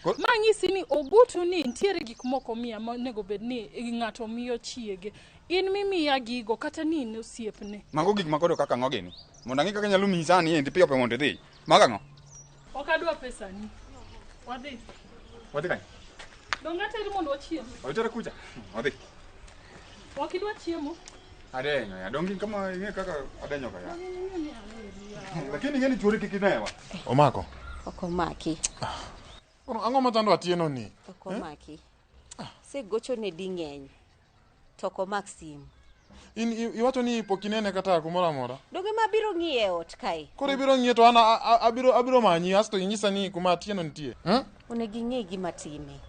Ma nyisi ni Ogutu ni nitiere gik moko miya monego bed ni ng'ato miyo chiege. In mimiya gigo kata ni in osiepne. Mago gik makodo kaka ang'o gini? Mondo ang'e kaka anyalo miyi sani endi piyo piyo mondo idhi. Mago ang'o? Ok adwa pesani. Wadhi. Wadhi kanye? Donge ateri mondo wachiem? Watera kucha. Wadhi. Ok idwa chiemo? Adenyo ya. Donge kama ing'e kaka adenyo ka ya. Lakini ing'e ni chuori kik inewa. Omako. Ok omaki. Koro ang'o machando Atieno ni? Ok omaki. Segochone ding'eny. To ok omak simu. In iwacho ni pok inene kata kumoro amora. Donge mabiro ng'iye e ot kae? Koro ibiro ng'iye to an abiro manyi asto inyisa ni kuma Atieno nitie. Hmm? Onego ing'e gima time.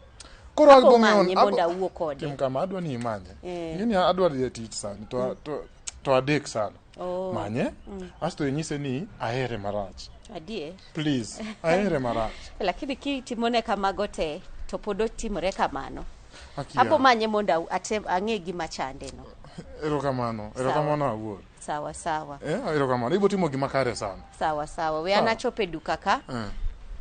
Koro Abo agbo ng'eyo manye mondo awuo kode. Tim kama adwa ni imanye. Eh. Ing'e ni adwa dhi e tich sani to adek sana. Oh. Manye asto inyise ni ahere marach. Adier. Please, ahere marach. Lakini kitimone kamago te to pod otimore kamano. Akia. Abo manye mondo ang'e gima chande no. Erokamano, erokamano awuor. Sawa sawa. Eh, erokamano. Ibo timo gima kare sana. Sawa sawa. We an achopo e duka ka. Eh.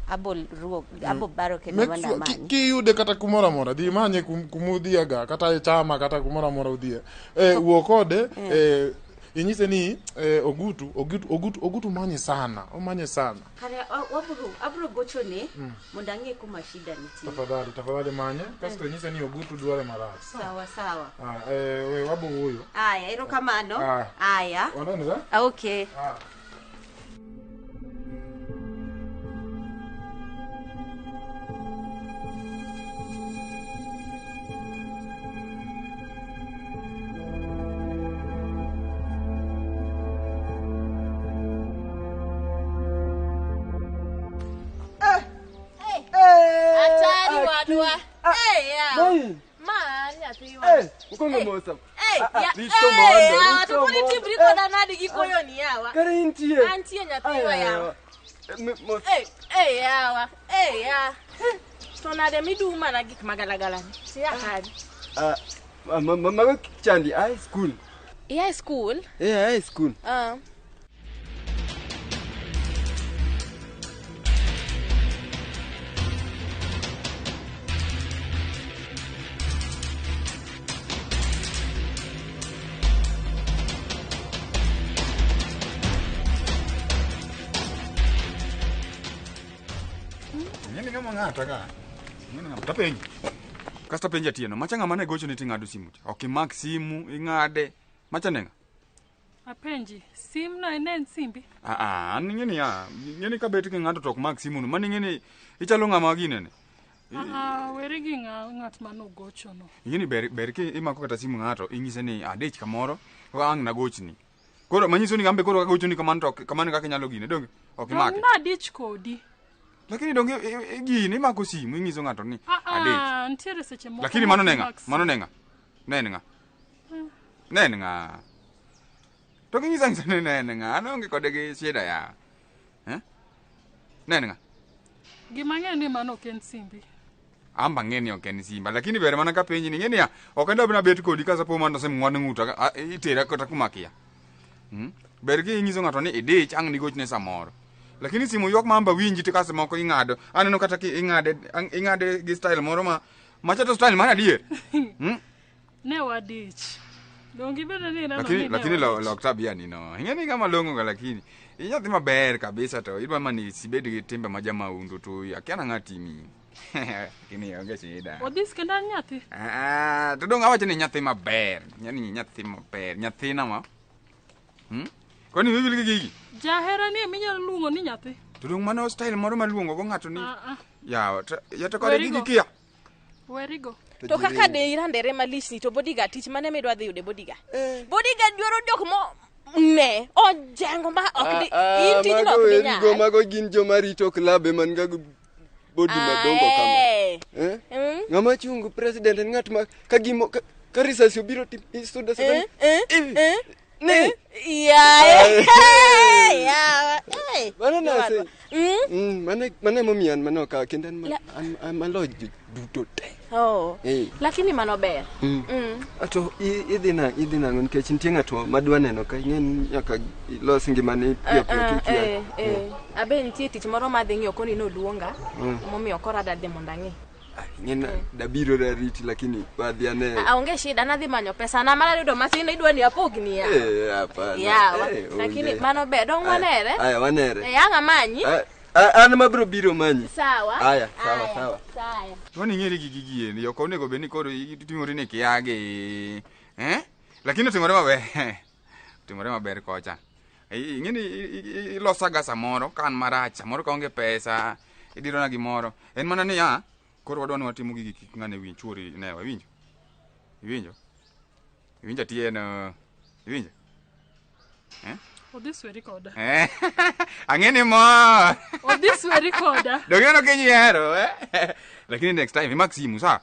Abo ruo abo baro kendo Make mondo sure, amanye. kiyude kata kumoro amora, dhi imanye kumudhiega, kata e chama, kata kumoro amora udhie. Eh, wuo kode, eh, inyise ni eh, Ogutu, Ogutu, Ogutu, Ogutu manye sana, omanye sana. Kare abro gochone mondo ang'e kuma shida nitie. Tafadhali, tafadhali manye, kasto inyise ni Ogutu dware marach. Sawa sawa. Ah, eh, we wabo wuoyo. Aya, erokamano. Ah. Aya. Wanenre? Okay. Ah. Atari wadwa. Eh, yawa. Nei. Ma nyathiwa. Eh, ukongo mosa. Eh, Ah, ah, ya- rito eh, mondo, yawa, rito to pod mondo. itibri koda nadi gi koyo ni yawa. Kare intie. Antie nyathiwa yawa. Mos. Eh, eh, yawa. Eh, ya. To nade midum mana gik magalagala ni? Tiya kadi. Ah, mago chandi high school. Iya e school? Eh, high school. Ah. Ing'e ni ng'ama ng'ata ka. Ing'e ni ng'ama tapenji. Kasto apenji Atieno, macha ng'ama ne gochoni ting'ado simu cha. Ok imak simu, ing'ade. Macha ne ng'a? Apenji, sim no ne en simbi? Ah, ah, an ing'e ni ya, ing'e ni kabet gi ng'ato to ok mak simu no. Mano ing'e ni ichalo ng'ama ginene. Ah, weri gi ng'at manogochono. Ing'e ni ber ber ki imako kata simu ng'ato, inyise ni adich kamoro, ko ang' nagochni. Koro manyiso ni ambe koro kagochoni kamano to kamano kaka inyalo gine, donge? Ok Dong imake. nadich kodi. Lakini donge gine imako simu inyiso ng'ato ni Ah, adich. ah, nitiere seche moko. Lakini ma mano ok ne ng'a? imak Mano ne ng'a? Ne en ng'a? Ne en ng'a? To kinyisa nyisa ni ne en ng'a? An aonge kode gi shida ya. Eh? Ne en ng'a? Gima ang'eyo ni mano ok en simbi. Amba ng'e ni ok en simba, lakini ber mana ka penji ni ng'e niya, ok adwa mana bet kodi ka sapo mondo osemng'wad ng'uta, itera kata kuma akia. Ber ki inyiso ng'ato ni idich ang' nigochne samoro. Lakini simu ywak ma amba winji to kase moko ing'ado. Aneno kata ki ing'ade ing'ade gi style moro ma macha to style mar adier. Ne wadich. Donge ibedo ni ineno Lakini ni ne lakini wadich? lok tabia ni no. Ing'e ni ng'ama long'o ga lakini. Inyathi maber kabisa to idwa mana ni sibed gi timbe ma jamahundu to akia nang'a timi. Lakini onge shida. Odhis kendo an nyathi. Ah, to dong awacho ni nyathi maber. Yani nyathi maber. Nyathina ma. Kwani wiwil gi gigi? Jahera ni eminyalo luongo ni nyathi. To dong mano style moro maluongo go ng'ato ni. Ah, ah. Yawa, to ya to kore Werigo. gigi kia. Werigo. To kaka de irandere malich ni to bodyguard tich mane midwa dhi yude bodyguard? Bodyguard dwaro jok mo ne ojengo ma ok di in tijno mago ok di werigo, nyal. mago gin joma rito club ema nigi body madongo kama. Eh. Eh? Ng'ama chungo president en ng'at ma ka gimo ka risasi obiro ti isuda suda. Ni. Yaye. Yawa. Eh. Mano nase. Mm. Mane mane momiyo an mano okawa kendo an ma- an an malo duto te. Oh. Eh. Lakini mano ber. Mm. Mm. To idhi na idhi nang'o nikech nitie ng'ato madwa neno ka ing'e ni nyaka ilos ngimani piyo piyo Ah, kik ia. eh, eh. Abe nitie tich moro madhi ng'iyo koni noluonga. Momiyo koro adadhi mondo ang'i. Ah, Ing'e na dabiro rariti lakini wadhi ane. Ah, Aonge shida nadhi manyo pesa na mana yudo matin idwa ni apogni ya. Eh, hapana. Yawa. Eh, Lakini onge. mano ber dong Aya, wanere. Aya wanere. Eh, ang' amanyi. Ah, ah, An mabiro biro manyi. Sawa. Aya, sawa sawa. Sawa. Tuoni ing'eri gi gigi endi, ok onego bed ni koro itimori ni kiagi. Eh? Lakini otimore maber. Otimore maber kocha. Ing'e ni ilosaga samoro ka an marach, samoro kaonge pesa, idirona gimoro. En mana niya, koro wadwa ni watimo gigi kik ng'ane winj chuori newa, iwinjo? Iwinjo? Iwinjo Atieno? Iwinjo? Odhi sweri koda. Eh? Ang'e ni mor. Odhi sweri koda. Donge ineno ka inyiero, eh? Lakini next time imak simu sawa?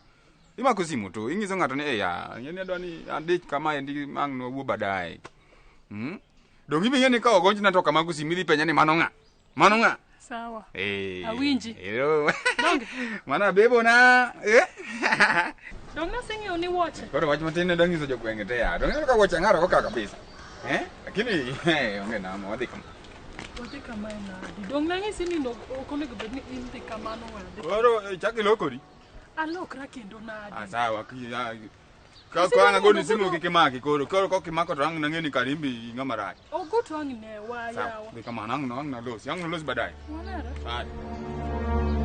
Imako simu to inyiso ng'ato ni eya, ing'e ni adwa ni adich kama endi ang' nwawuo baadaye. Hmm? Donge ibing'e ni ka ogonjna to kamako simu idhi penja ni mano ng'a? Mano ng'a? Sawa. Eh. Awinji. Ero. Donge. Mano abebona. Eh? Dong naseng'eyo ni wuoche. Koro wach matin ne danyiso jogwenge te ya. Donge ineno ka wuoche ang'aro go ka kabisa. Eh? Lakini eh, onge namo wadhi kama. Wadhi kamae nadi. Dong nang'isi ni ok onego bed ni in dhi kamano wadhi. Koro eh, chak ilokori. Alokra kendo nadi. Ah, sawa. Ka ka ang' agoni simu kik imaki koro. Koro kok imako to ang' nang'e ni karimbi ng'ama rach. Ogutu ang' ne wa Sawa. yawa. Dhi kamano ang' ang' nalosi. Ang' nalosi baadaye. Wanere. Haya.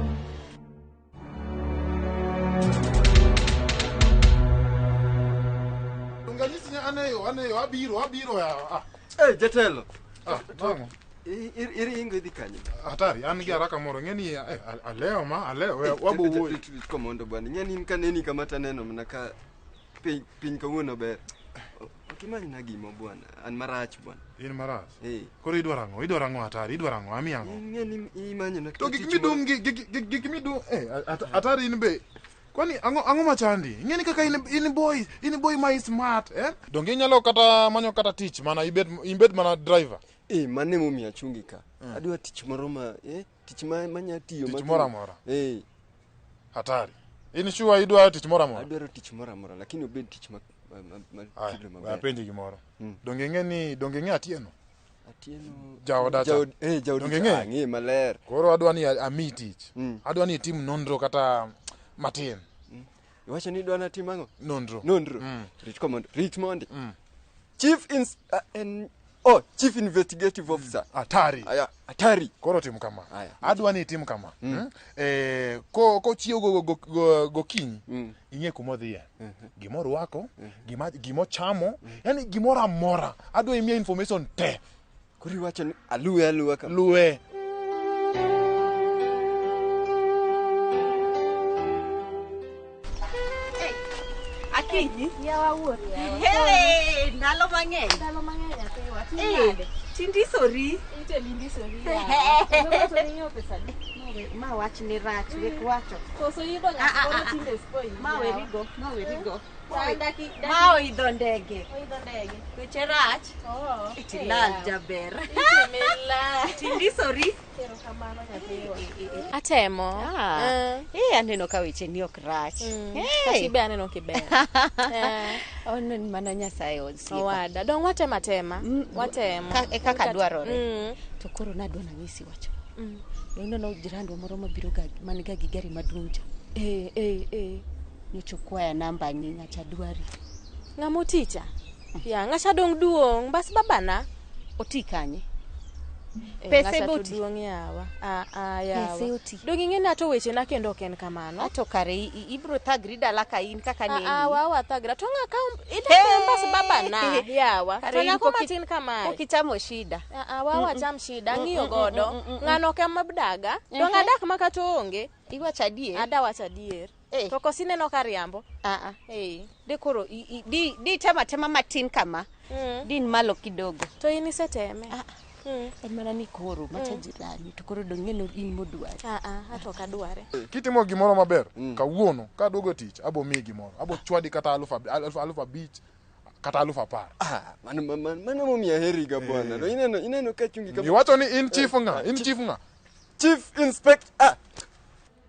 Unganyisi ni aneyo aneyo abiro abiro ya. Ah, Eh, jatelo. ah, nang'o? Iringo idhi kanye? Hatari, an gi haraka moro. Ing'e ni eh, alewo ma alewo. Wabo wuoyo. Rit komondo bwana. Ing'e ni in kaneni kama taneno mana ka piny piny kawuono ber. Ok imanyna gimo bwana. An marach bwana. In marach. Eh. Koro idwaro ang'o? Idwaro ang'o hatari? Idwaro ang'o? Ami ang'o? Ing'e ni imanyona To kata gik tich moro. midum gi gik midum eh hatari in be. Kwani ang'o ang'o machandi? Ing'e ni kaka in boy, in boy ma is smart, eh? Donge inyalo kata manyo kata tich mana ibed mana driver. Eh, mano emomiyo achungi ka. Adwa tich moro ma eh tich ma manya tiyo Tich moro amora. Eh, Hatari. In sure idwaro tich moro amora? adwaro tich moro amora lakini obed tich ma ma Aya, chulo we maber. apenji gimoro. Donge ing'e ni donge ing'e Atieno? Atieno. Jaoda cha. Jaod eh jaod. Donge ing'e? Ang'e maler. Koro adwa ni amiyi tich. Mm. Adwa ni itim nonro kata matin. Iwacho ni idwa natim ang'o? Nonro. Nonro. Rit komondo. Rit mondi. Chief ins en oh, Chief Investigative Officer. Hatari. Aya, hatari. Koro tim kama. Aya. Adwa ni itim kama. Mm. Eh, ko kochiew go, go, go, gokinyi Mm. ing'e kumodhiye. Gimorwako, gima gimochamo, yani gimoro amora. Adwa imiya information te. Koro iwacho ni aluwe aluwa kama. Luwe. Akinyi. Yawa wuor yawa. Hey, ndalo mang'eny. Ndalo mang'eny asewa. Eh, tindisori. Ite lindisori yawa. Kendo ing'iewo pesa di. Ma wach ni rach, wek wacho. Koso yudo Ah, ah, ng'ato ah, koro tinde spoil. Ma werigo, ma werigo. Daki Ma oidho ndege. oidho ndege. Weche rach. Oh. Tilal jaber. Ite mela. Tindisori. Erokamano nyathiwa. Atemo. Ah. Eh, aneno ka weche ni ok rach. Kata Hey. ibe aneno kiber. Eh. Ono ni mana Nyasaye osiepa. Owada. Dong watemo atema. Watemo. E kaka dwarore. Mm. To koro nadwa nang'isi wach. Mm. Noneno jirandwa moro mabiro ga man ga gi gari maduong' cha. Eh, eh, eh. Nyocha okwaya namba ni ng'acha dwari. Ng'ama oticha? Ya, ng'acha dong duong', bas babana. Oti kanye? Eh, Pese ng'acha be to oti? duong' yawa. Ah, ah, yawa. Pese oti? Dong ing'e ni ato wechena kendo ok en kamano. Ato kare ibro thagri dala ka in kaka Ah, neni. ah, wa wathagra. To ng'a ka idambe bas babana yawa. Kare To in nyako pok i- matin kamae. Pok ichamo shida. Ah, ah, wa wacham shida ang'iyo godo. Ng'ano ok ema daga. Dong adak ma kata onge. Iwacho adier. Ada wacho adier. Eh. To koso ineno ka riambo. Ah, ah. Eh. De koro di tema tema matin kama. Mm. Din malo kidogo. To in iseteme. Ah, Mm. En mana ni koro macha jirani to koro dong ng'eno in modwari. Ah, ah, ato ok adware. Kitimo gimoro maber, kawuono kaduogo tich, abo miyi gimoro. Abo chwadi kata 5,000, kata 10,000. Ah, mano mano momiyo aheri ga bwana. To ineno ka chungi kama Iwacho ni in chief ng'a? In chief ng'a? Chief Inspector ah,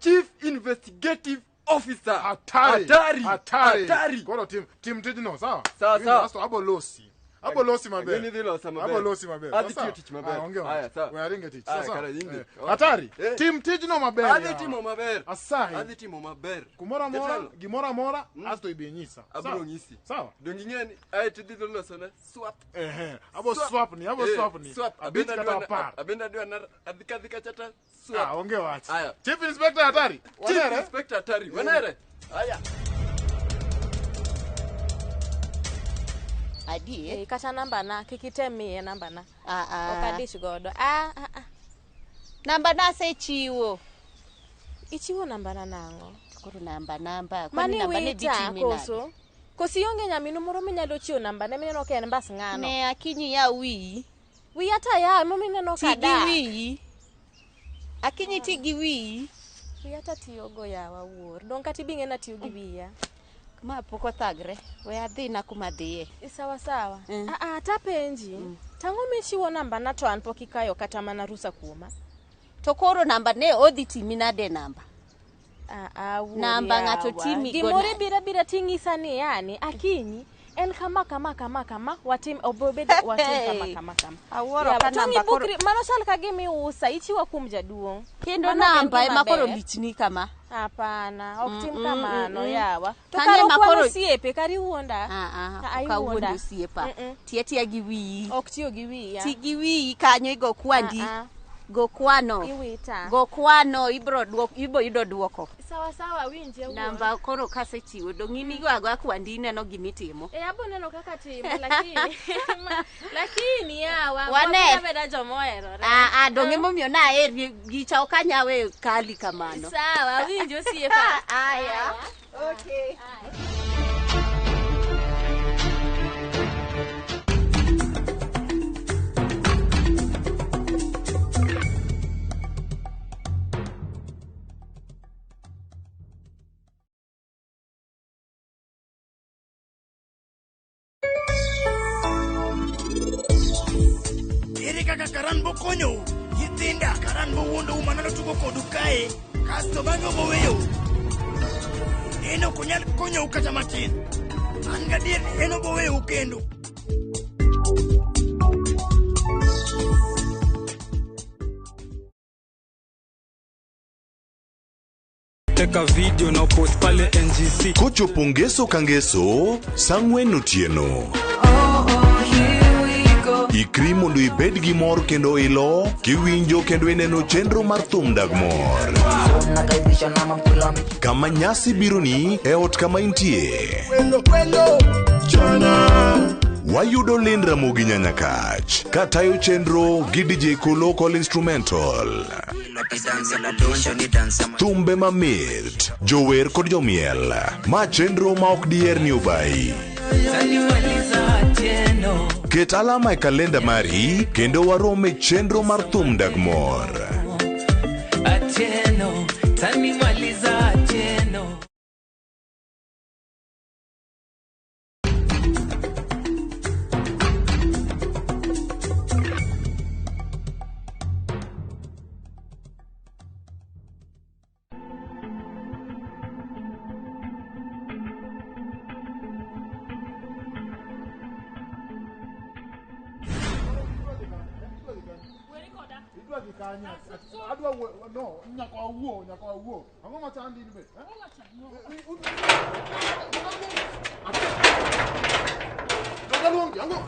Chief Investigative Officer. Hatari. Hatari. Hatari. Hatari. Koro tim tijno, sawa? Sawa, sawa. Asto abo losi. Abo losi maber. Ang'e ni dhi losa maber. Abo losi maber. Adhi Sawa? tiyo tich maber. Ah, onge wach. Aya, sawa. We aringe tich. Aya, Sawa, kara sawa. ingi. Eh, Hatari. Eh. Tim tijno maber. Adhi yawa. timo maber. Asayi. Adhi timo maber. Kumoro amora, Jatelo. gimoro amora, asto ibi nyisa. Abiro Sawa? nyisi. Sawa? Donge ing'e ni ae tidhi losona swap. Ehe. Abo Swap. swap ni, abo Eh, swap ni. swap. Abich Abende kata adwa na- 10. Abende adwa na adhi kadhi kacha ta swap. Ah, onge wach. Aya. Chief Inspector Hatari. Chief Wanere? Inspector Hatari. Wanere. Aya. Adier. Eh, kata namba na kik item miye namba na. Ah, ah. Ok adich godo. Ah, ah, ah. Namba na asechiwo. Ichiwo namba na nang'o? Koro namba. Kwani Mani namba ne dhi wita time nade? koso? Koso ionge nyaminu moro minyalo chiwo namba ne mineno ka en mbas ng'ano? Ne Akinyi yaw wiyi. Wiya ta yaw emomiyo ineno Ti ka gi dak. wiyi. Akinyi ti gi wiyi. Wiya ta tiyogo yawa wuor. Dong' kata ibi ng'e ni atiyo gi wiya. Ma pok othagre. We adhi na kuma adhiye. Sawa sawa. Ah, ah, tapenji. Tang'o michiwo namba na to an pok ikayo kata mana rusa kuoma? To koro namba ne odhi timi nade namba? Ah, ah, wuor Namba ng'ato yawa. timi go Gimoro nade? ibiro abira ting'isa ni yani Akinyi en kama kama kama kama watim obobed watim kama kama kama. Awuoro Yawa, ka to namba koro- ng'ibukri mano chal ka gima iusa ichiwa kuom jaduong'. Kendo Mano ok en namba gima ema koro ber. lichni kama. Hapana, ok tim kamano yawa. To Kanyo kar ema ok wan koro- osiepe, kar iwuonda. Ah, ah, Ah, ok awuondi iwuonda. osiepa. Mm-mm. Ti atiya gi wiyi. Ok tiyo gi wiya. Ti gi wiyi kanyo igo kwandi. Ah, ah. Go kwano. Iwita. Go kwano ibro duok ibo yudo duoko. Sawa sawa winje wuon. Namba koro kasechiwo dong' in igo agoya kwandi ineno gimitimo. Eh, abo neno kaka timo lakini lakini yawa Wane. wabeda beda joma oherore. Ah, ah, dong' emomiyo naheri gicha ok anyal weyo kali kamano. Sawa, winjo osiepa. Aya. Okay. Ere kaka karan bokonyou nyithinda karan bowuondou manano tugo kodu kae kasto bang'e oboweyou en ok onyal konyou kata matin an gadier ni en oboweyou kendo. Teka video na post pale NGC. Kochopo ngeso ka ngeso, sa 4 otieno. Ikri mondo ibed gi mor kendo ilo, kiwinjo kendo ineno chenro mar thum dag mor. Kama nyasi bironi e ot kama intie. Wayudo Lind Ramogi Nyanyakach katayo chenro gi DJ Kolo Call Instrumental. Thumbe mamit, jower kod jomiel. Ma chenro ma ok diher ni obayi. Ket alama e kalenda mari kendo warom e chenro mar thum dag mor. Atieno, tanimaliza Atieno. Idwa dhi kanye? Adwa wuo no, nyaka wawuo, nyaka wawuo. Ang'o machandi in be? Eh? Donge aluongi, ang'o?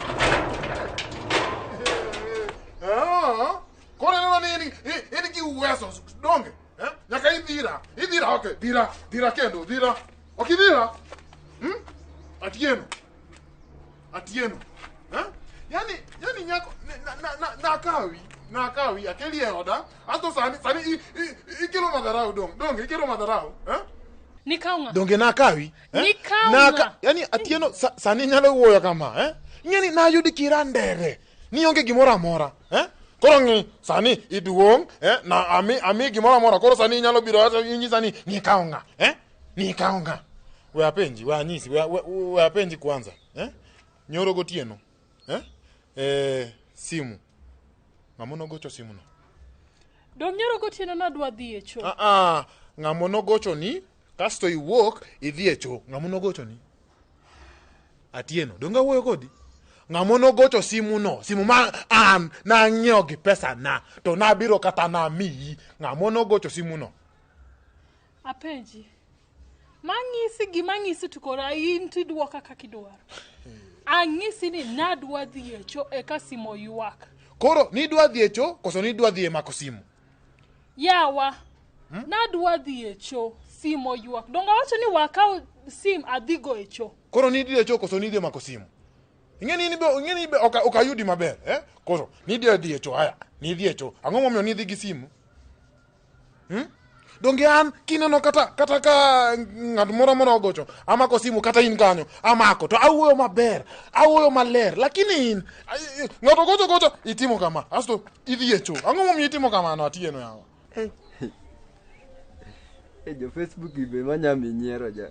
Ah, koro ineno ni in gi uwezo, donge? Eh? Nyaka idhira, idhira, okay, dhira, dhira kendo, dhira. Ok idhira? Hmm? Atieno. Atieno. Eh? Yani nyako nakawi, nakawi akeli e oda, asto sani ikelo madharau dong, ikelo madharau, eh? Nikaw ng'a? Donge nakawi? Eh? Nikaw ng'a? Yani Atieno sani nyalo wuoyo kama, eh? Ing'e ni nayudi kira ndere, ni onge gimoro amora, eh? Koro ng'i sani iduong', eh? Na ami gimoro amora, koro sani inyalo biro ato inyisa ni nikaw ng'a, eh? Nikaw ng'a. We apenji, we anyisi, we apenji kwanza, eh? Nyoro gotieno. Eh? Eh, simu. Ng'ama nogocho simu no? Dong nyoro gotieno nadwa dhi e cho. Ah ah, ng'ama nogocho ni kasto iwuok idhi e cho. Ng'ama nogocho ni? Atieno, donge awuoyo kodi? Ng'ama nogocho simu no, simu ma an nang'iewo gi pesa na, to nabiro kata namiyi. Ng'ama nogocho simu no? Apenji. Mang'isi gima ng'isi to koro in tidwoka kaka idwaro. Ang'isi ni nadwa dhi e cho eka simu oywak. Koro nidwa dhi e cho koso nidwa dhi e mako simu? Yawa. Nadwa dhi e cho, simu oywak. Donge awacho ni wakaw sim adhigo e cho. Koro nidhi e cho koso nidhi e mako simu? Ing'e ni in be ing'e ni be ok ok ayudi maber, eh? Koro nidhi dhi e cho haya, nidhi e cho. Ang'o momiyo nidhi gi simu? Hmm? Donge an kineno kata kata ka ng'at moro amora ogocho, amako simu kata in kanyo, amako to awuoyo maber, awuoyo maler, lakini in ng'ato gocho gocho itimo kama, asto idhi e cho. Ang'o momiyo itimo kamano Atieno yawa? E jo Facebook gi be manyami nyiero ja.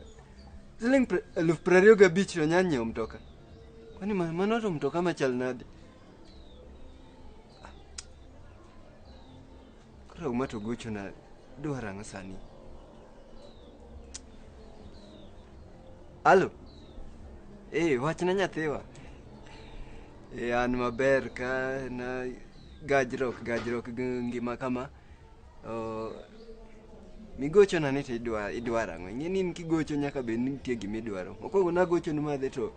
Siling 25,000 to nya nyiewo mtoka. Kwani mano to mtoka machal nade? Koro uma to gochona dwaro ang'o sani? Alo? Eh, wachna nyathiwa. Eh, an maber ka na gajrok gajrok gi ngima kama. Oh, migochona ni to idwaro ang'o? Ing'e ni in kigocho nyaka bed ni nitie gima idwaro. Mokwongo nagochoni madhi to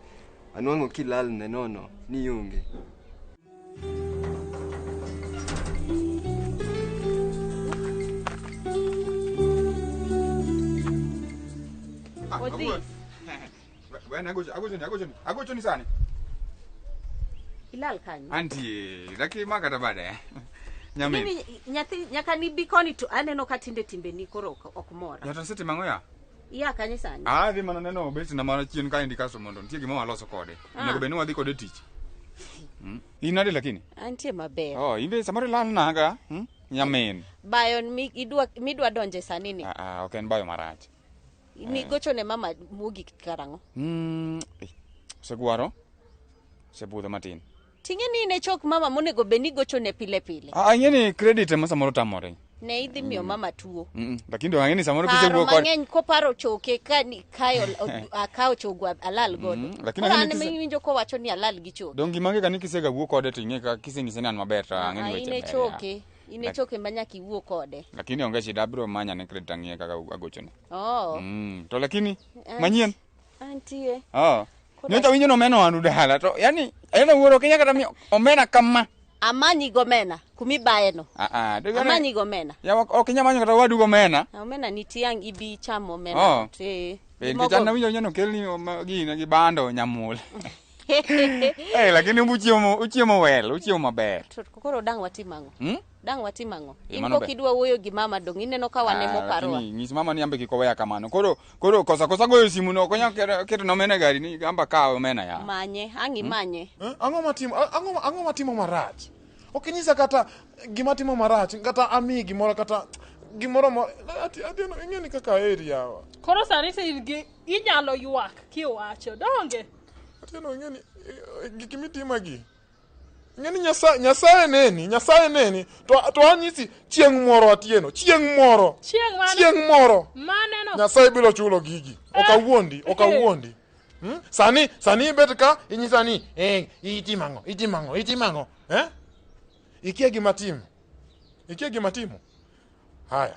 anwang'o kilal ne nono ni ionge. Odhi. Bwana agocho agochoni agochoni agochoni sani. Ilal kanyo. Antie, lakini ma kata baadaye. Nyamin. Mimi nyathi nyaka nibi koni to aneno ka tinde timbeni koro ok mora. Yato setimo ang'o ya? Iya kanye sani? Adhi mana neno obet na mana chien kaendi kasto mondo nitie gima waloso kode. Ah. Onego bed ni wadhi kode tich. In nade lakini? Antie maber. Oh, in be samoro ilal naga, Nyamin. Bayo midwa donje sani ni. Ah, ah, ok en bayo marach. Nigocho ne mama mogik karang'o? Osegwaro. Osebudho matin. Ting'e ni ne chok mama monego bed ni gocho ne pile pile. Ah, ing'e ni credit ema samoro tamore. Ne idhi miyo mama tuo. Lakini do ang'e ni samoro Paro kisewuok kode. mang'eny koparo choke ka ni kayo akawo chogo alal godo. Lakini Koro ang'e an ni kise- miwinjo kowacho ni alal gi choke. Dong gima ang'e ka ni kisega wuo kode to ing'e ka kiseng'ise ni an maber to ang'e ni Ah, weche ine ber, ya. choke. Ine Lak- choke ma nyaka iwuo kode. Lakini onge shida abiro manya ne credit ang'iye kaka agochone. Oh. To lakini manyien. Antie. Oh. Koro- Nyocha winjo nomena wanu dala to yani en wuoro kinya kata miyo omena kama. Amanyi gomena kumibaye no. Ah ah. Amanyi gomena. Ya ok inya manyo kata wadu gomena. Omena nitie ang' ibi cham omena. Oh. Eh. Be Mogo- nikech an nawinjo winjo nokelni gine gi bando nyamul. Eh lakini uchiemo uchiemo well, uchiemo maber. To koro dang' watim ang'o? Dang' watim ang'o? Eh, In mano pok ber. idwa wuoyo gi mama dong' ineno ka wan ema Ah, oparowa. lakini nyis mama ni ambe kik oweya kamano. Koro koro kosa kosa goyo simu no ok onyal keto na omena e gari ni amba kaw omena ya. Manye, ang' imanye. Eh, Ang'o matimo ang'o ang'o matimo marach? Ok inyisa kata gima timo marach, kata amiyi gimoro kata gimoro mo Atieno ing'e ni kaka aheri yawa. Koro sani to in gi inyalo ywak kiwacho. Donge? Atieno ing'e ni gik mitimagi. Ing'e ni Nyasaye neni, Nyasaye neni. To anyisi chieng' moro Atieno, chieng' moro. Chieng' mane? Chieng' moro. Maneno. Nyasaye biro chulo gigi. Ok awuondi, ok awuondi. Sani sani ibet ka inyisa ni eh itimo ang'o, itimo ang'o, itimo ang'o, eh? Ikia gima timo. Ikia gima timo. Haya.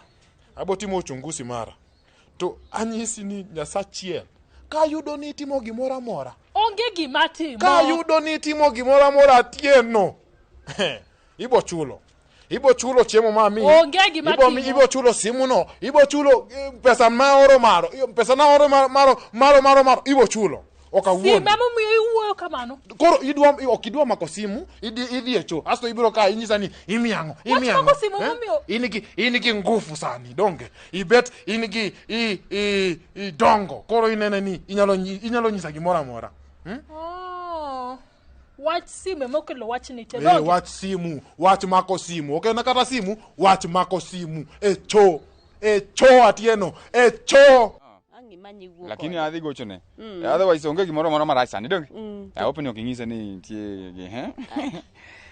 Abo timo uchunguzi mara. To anyisi ni Nyasachiel. Kayudo ni itimo gimoro amora. Onge gima timo. Kayudo ni itimo gimoro amora Atieno. Ibo chulo. Ibo chulo chiemo ma amiyi. Onge gima timo. Ibo chulo simu no. Ibo chulo pesa ma oro maro. Pesa na oro maro maro maro maro. Ibo chulo. Ok awuondi. Simu emomiyo iwuoyo kamano. Koro idwa ok idwa mako simu, idhi e cho. Asto ibiro ka inyisa ni imiang'o, imiang'o. mako simu momiyo- In gi ngufu sani, donge? Ibet in gi i dongo. Koro inene ni inyalo nyisa gimoro amora. Oh. Wach simu emokelo wachni te. Donge? Wach simu, wach mako simu. Ok en kata simu, wach mako simu. E cho. E cho Atieno, e cho. Ang' Ang' imany iwuo Lakini kode. adhi gochone. Otherwise onge gimoro amora marach sani donge? Mm. I hope ni ok inyise ni nitie gi he?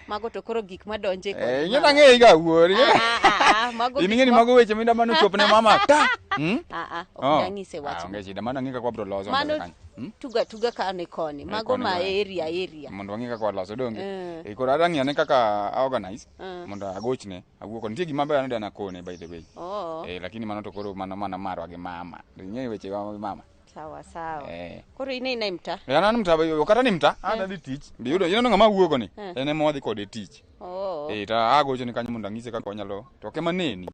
Mago to koro gik madonje kod Eh, ing'e mama. nang'eyi ga wuori. Ah, ah, ah, mago In gik ing'e ni ma- mago weche minda mano chopne mama ta. Hmm? Ah, ah, ok Oh. dang'ise Ah, wachno. onge shida mano ang'e kaka wabiro loso Mano mbele kanyo. Hmm? tuga tuga kani koni. Mago koni ma koni. area area. Mondo wang'e kaka waloso donge. Eh. Eh, koro adwa ng'iyo ane kaka a organize Eh. mondo agochne awuo kode. Nitie gima ber anadwa nakone by the way. Oh, Eh, lakini mano to koro mano mana marwa gi mama. Ing'e weche wa gi mama. sawa sawa. Eh. Koro in ina mta. Eh, an an mta kata ni mta, an adhi tich. Be iyudo ineno ng'ama awuogo ni, Eh. en ema wadhi kode tich. Oh. Eh, to agochone kanyo mondo ang'ise kaka wanyalo. To ok ema neni.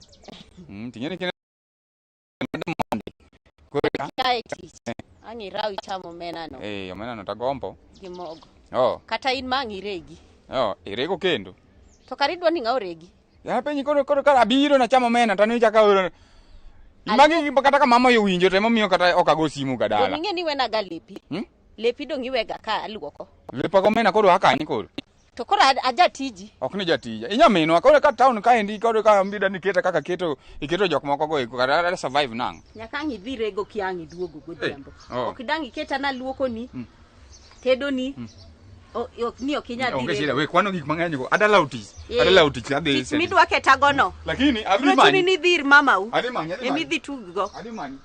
Ting'e ni kine koro Kae tich. Ang' iraw ichamo omena no eh, omena no tagombo. gi mogo. Oh, Kata in ma ang' iregi. oh, irego kendo. To kare idwa ni ng'a oregi? Ya penji koro koro kara abiro nachamo omena to nichaka oro. Magi kata ka mama owinjo to emomiyo kata ok ago simu ga Dong' dala. ing'e ni iwenaga lepi. Hmm? Lepi dong' iwega ka aluoko. Lepa go omena koro akanye koro. To koro ajatiji. Ok ni jatija. Inyaminwa koro ka town kaendi koro ka mbida ni keta kaka keto iketo jok moko go eko kata ada survive nang'. Nyaka ang' idhi rego ki ang' iduogo godhiambo. Oh. Ok dang' iketa naluokoni, tedoni, ok ni ok inyal dhi Onge shida rego. we kwano gik mang'eny go. Ada law tich. Eh, Ada law tich adhi. Tich midwa ketagono. Lakini adhi Biro chuni manyi. ni idhi ir mamau. Adhi manyi, adhi manyi. Emidhi tuggo. Adhi manyi.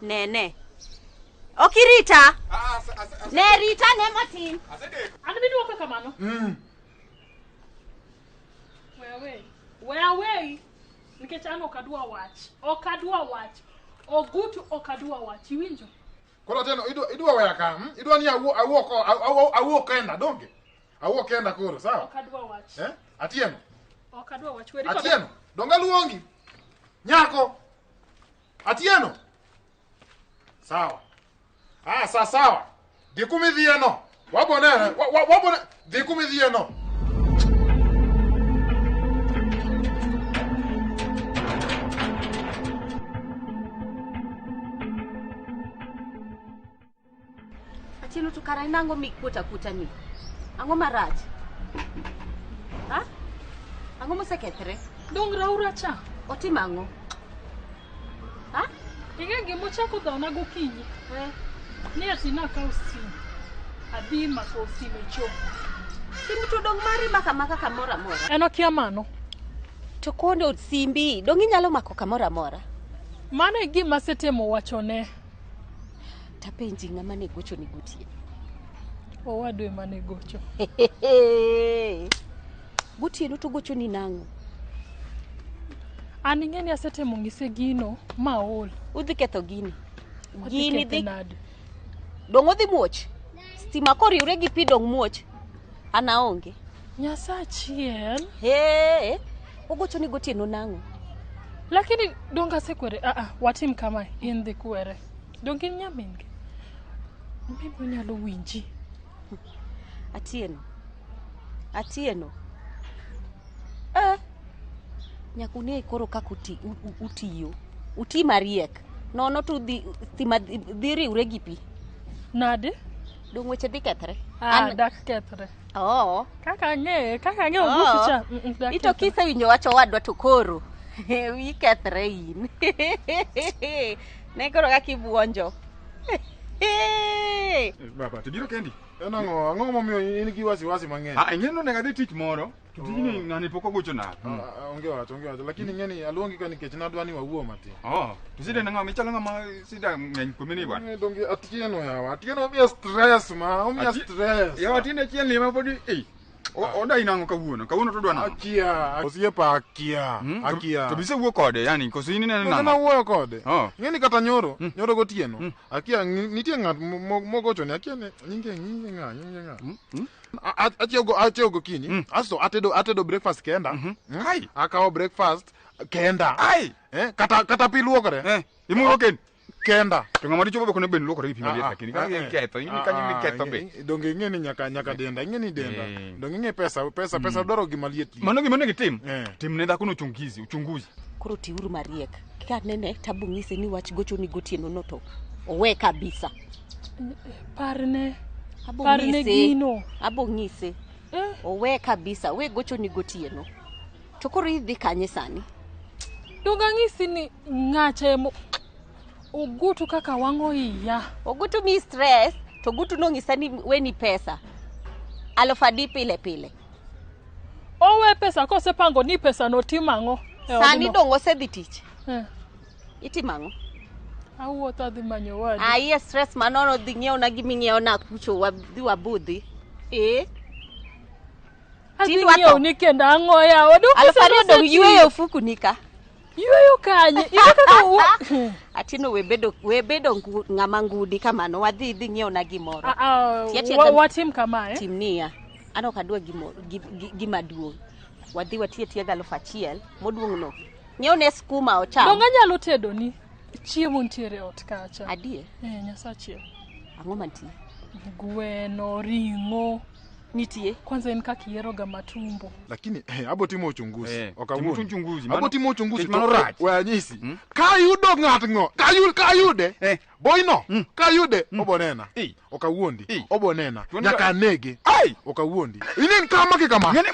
Nene. Ok irita. Ah, ase- ase- ase- Ne rita ne matin. asedeko. An bidwoka kamano. We away. We away. Nikech an ok adwa wach. Ok adwa wach. Ogutu ok adwa wach. Iwinjo? Koro Atieno, idwa idwa weya ka, hmm? Idwa ni awuo awuo ko awuo awuo kenda donge? Awuo kenda koro, sawa? Ok adwa wach. Eh? Atieno. Ok adwa wach. Weri koda. Atieno, donge aluongi? Nyako. Atieno. Sawa. Ah, sa sawa. Dhi kuma idhiye no. Wabonere, wabone dhi kuma idhiye no. Atieno to kara in ang'o mikuot akuta ni? Ang'o marach? Ha? Ang'o mosekethre? Dong raura cha. Otimo ang'o? Ha? Ing'e gimochako dhona gokinyi. Eh. Ni ati nakaw simu. Adhi mako simu e cho. Simu to dong' mari mako amaka kamoro amora. En okia mano. To kondo simbi, dong' inyalo mako kamoro amora. Mano e gima asetemo wachone. Tapenji ng'ama ne gochoni gotieno. Owadu ema ne gocho. Gotieno to gochoni nang'o? An ing'e ni asetemo ng'ise gino ma aol. Udhi ketho gini. Wadhi Gini kethe dhi nade? dong' odhi muoch. Stima koriwre gi pi dong' muoch. An aonge. Nyasachiel. He, ogochoni gotieno nang'o? Lakini dong asekwere, ah ah, watim kamae, in dhi kwere. Dong in nyamin gi. Maybe onyalo winji. Atieno. Atieno. Eh. Nyaka une koro kaka utiyo. Uti mariek. Nono to udhi stima dhi riwre gi pi. Nade? Dong weche dhi kethre. Ah, An- dak kethre. Oo. Kaka ang'eye, kaka ang'eyo Ogutu cha. Dak Ito kethre. kisewinjo wach owadwa to koro wiyi kethre in. Ne koro kaka ibuonjo. Baba, to biro kendi. En ang'o? Ang'o momiyo in gi wasiwasi mang'eny? Ah, ing'e ni onego adhi tich moro. To tijni ng'ani pok ogochona. Ah, onge wach, onge wach. Lakini ing'e ni aluongi ka nikech nadwa ni wawuo matin. Oh, to shida en ang'o? Michalo ng'ama shida ng'eny kuomi ni bwana. Eh, Donge Atieno yawa. Atieno omiya stress ma, omiya stress. Yawa Atieno achiel ni ema podi eh. Odai nang'o kawuono? Kawuono to odwa nang'o? Akia, osiepa akia, akia. To bisewuo kode, yani koso in ineno Donge nang'o? nawuoyo kode. Oh. Ing'e ni kata nyoro, nyoro gotieno. Akia nitie ng'at mogochone, akia ni nyinge nyinge ng'a, nyinge ng'a. Achiewo gokinyi, asto atedo breakfast kenda. Ai. Akawo breakfast kenda. Ai. Eh, kata pi luokore. Eh, imuro kendo. Kenda. To ng'ama dichuo be kono bende luokore gi pi maliet lakini kaka iketho, in kanyo iketho be. Donge ing'e ni nyaka denda, ing'e ni denda. Donge ing'e pesa dwaro gima liet. Mano gima onego itim. Eh. Tim ne dhakono uchunguzi, uchunguzi. Koro tiuru mariek. Kanene tabung'ise ni wach gochoni gotieno no to owe kabisa. Parne. Abo Parne ng'ise. gino. Abo ng'ise. Eh. Owe kabisa, we gochoni gotieno. To koro idhi kanye sani? Dong ang'isi ni ng'acha emo Ogutu kaka wang'o iya. Ogutu mi stress to Ogutu nong'isa ni weni pesa. Aluf adi pile pile. Owe pesa kosepango ni pesa no timo ang'o? e Sani odno. dong' osedhi tich. Eh. Itimo ang'o? Awuotho adhi manyo wadu. Aiye stress manono dhi ng'iewna giming'iewna kucho wadhi wabudhi. Eh. Adhi Tindwa tho. ng'iewni kendo ang'o yawa? Dong Aluf pesa ariyo dong' nosetiyo. yweyo ofuku ni ka. Yweyo kanye? Ine kaka wuo- Atino we bedo we bedo ng'ama ngudi kamano wadhi idhi ng'iewna gimoro. Ah, ah, Tia tia watim kamae. Tim niya. An ok adwa gima duong'. Wadhi watie tie gi 1000 moduong' no. Ng'iewne skuma ocham. Dong anyalo tedo ni chiemo nitiere e ot kacha. Adier? Eh, Nyasache. Ang'o mantie? Gweno, ring'o. Nitie. Kwanza en kaka ihero ga matumbo. Lakini abo timo uchunguzi. Ok timo awuondi. uchunguzi, Abo mano- timo uchunguzi. nikech mano to- rach. We anyisi. Ka ayudo ng'at ng'o, ka ayude, boy no, ka ayude, obo nena. Ok awuondi. Obo nena. Nyaka anege. Ok awuondi. Inen ka amake kama. Amake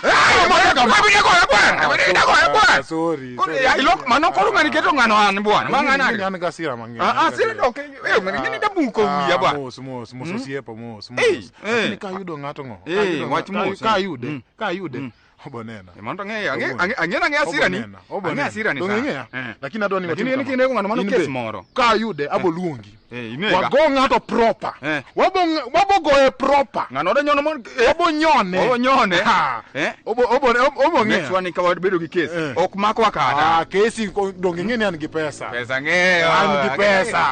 kama. Ah, Sorry. sorry. Mano koro ng'ani keto ng'ano an bwana. Ma ng'ano An gi hasira mang'eny. Ah, ah, hasira ok ng'ani dabuko wiya bwana. Mos, mos, mos osiepa, mos, Ei, mos. Lakini ka ayudo ng'ato ng'o, ka ayudo wach mos, ka ayude, ka ayude, obo nena. Mano to ang'eyo, ang'eyo ang'eyo hasira ni. Ang'eyo hasira ni Donge sana. ing'eya? Lakini adwa ni Lakini watim en kama. kinego ng'ano mano In kes be, moro. Ka ayude, abo luongi. Inega. Wago ng'ato proper. Wabo wabo goye proper. Ng'ano odo nyono mon Obo nyone. Obo nyone. Ha. Obo obo obo ng'eyo. Next one ka wabedo gi kes. Ok makwa kata. Ah, kesi donge ing'e ni an gi pesa. Pesa ng'eyo. An gi pesa.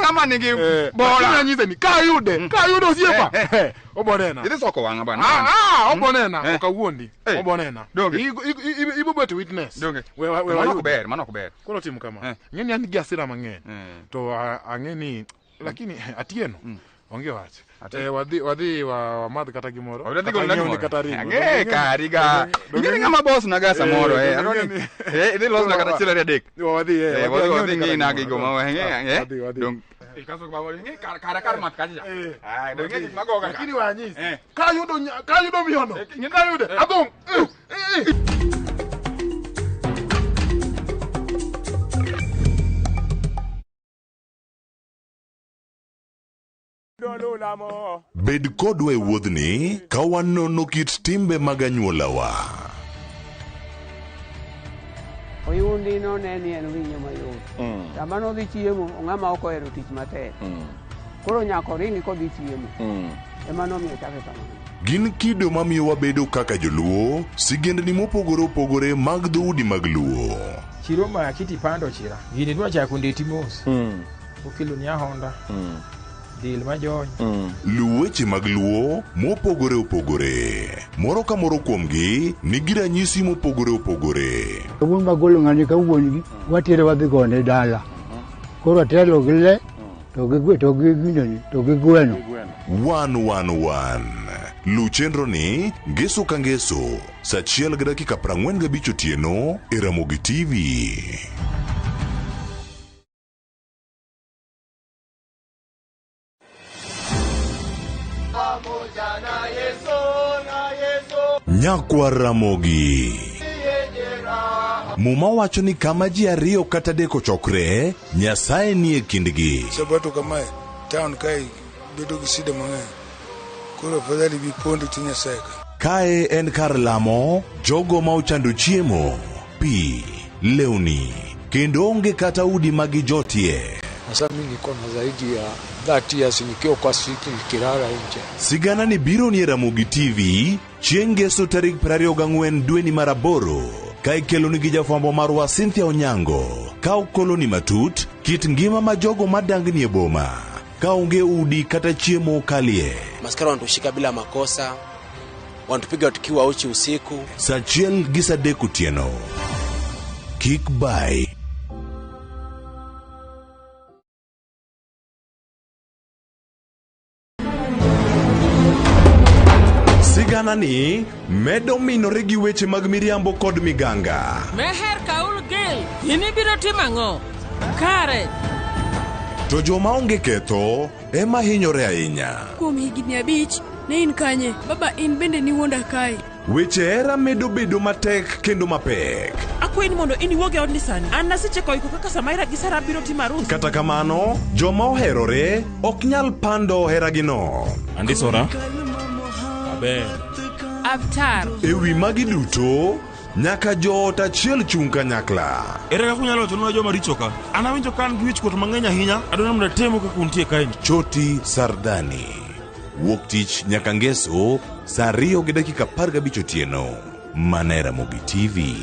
Ng'ama nigi bola. Lakini anyise ni ka ayude, ka ayude osiepa. Obo nena. Idhi soko wang'a bwana. Ah, ah, obo nena. Ok awuondi. Obo nena. Ibo bet witness. Donge. We we Mano ok ber, mano ok ber. Koro tim kama. Ing'e ni an gi hasira mang'eny. To ang'e ni lakini Atieno onge wach. Wadhi wadhi wamadh kata gimoro. Wadhi Kata golo ng'iewni gimoro. kata ring'o. Ang'e kari ga. Ing'e ni ng'ama boss na ga samoro Adwa ni idhi losna kata achiel ariyo adek. Wadhi Wadhi wadhi ng'i na gigo ma Ah, wadhi, wadhi. Dong kaso baba ing'e kar kar math kacha. Ah, dong ing'e gik magoga ka. Lakini wanyisi. Ka ayudo ka ayudo miyono. Ka ayude. Adong. Bed kodwa e wuodhni ka wanono kit timbe mag anyuolawa. Oyundi none ni en winyo mayot. Sama nodhi chiemo, ng'ama ok ohero tich matek. Koro nyaka oringi kodhi chiemo. Ema nomiyo ochake kamano. Gin kido mamiyo wabedo kaka joluo, sigendni mopogore opogore mag dhoudi mag luo. Chiro ma kiti pando chira. Gini dwa chako ndeti mos. Okelo ni ahonda. Del majony. Luw weche mag luo mopogore opogore. Moro ka moro kuomgi nigi ranyisi mopogore opogore. Wuon magolo ng'ani ka wuon gi watere wadhi gone dala. Koro atelo gi le to gi gwe to gi gineni to gi gweno. 111 Luw chenro ni ngeso ka ngeso saa 1:45 otieno e Ramogi TV. Nyakwar Ramogi. Muma wacho ni kama ji ariyo kata adek ochokre, Nyasaye nie kindgi. Sabato kamae, town kae bedo gi shida mang'eny. Koro afadhali bi pondi ti Nyasaye ka. Kae en kar lamo jogo ma ochando chiemo, pi, lewni, kendo onge kata udi ma gijotie. Sasa mimi niko na zaidi ya 30 years nikiwa kwa street nikilala nje. Sigana ni biro ni e Ramogi TV chieng' ngeso tarik 24 dweni mar aboro ka ikeloni gi jafwambo marwa Cynthia Onyango ka okoloni matut kit ngima ma jogo madangni e boma ka onge udi kata chiemo kalie. Maskari wanatushika bila makosa, wanatupiga tukiwa uchi usiku. Sa achiel gi sa adek otieno. Kik bai. Sigana ni medo minore gi weche mag miriambo kod miganga. Meher Kaul Gil, in ibiro timo ang'o? Kare, To joma onge ketho ema hinyore ahinya. Kuom higni 5, ne in kanye? Baba in bende niwuonda kae. Weche hera medo bedo matek kendo mapek. Akwayi ni mondo in iwuog e odni sani. An nasechako iko kaka Samaira gi Sara biro timo arus. Kata kamano, joma oherore ok nyal pando heragino. Andisora. Aber. Avtar. E wi magi duto, nyaka joot achiel chung' kanyakla. Ere kaka unyalo wachonwa joma richo ka? An awinjo ka an gi wichkuot mang'eny ahinya. Adwaro ni mondo atemu kaka untie kaeni. Choti Sardani. Wuok tich nyaka ngeso saa 2:15 otieno. Mana e Ramogi TV.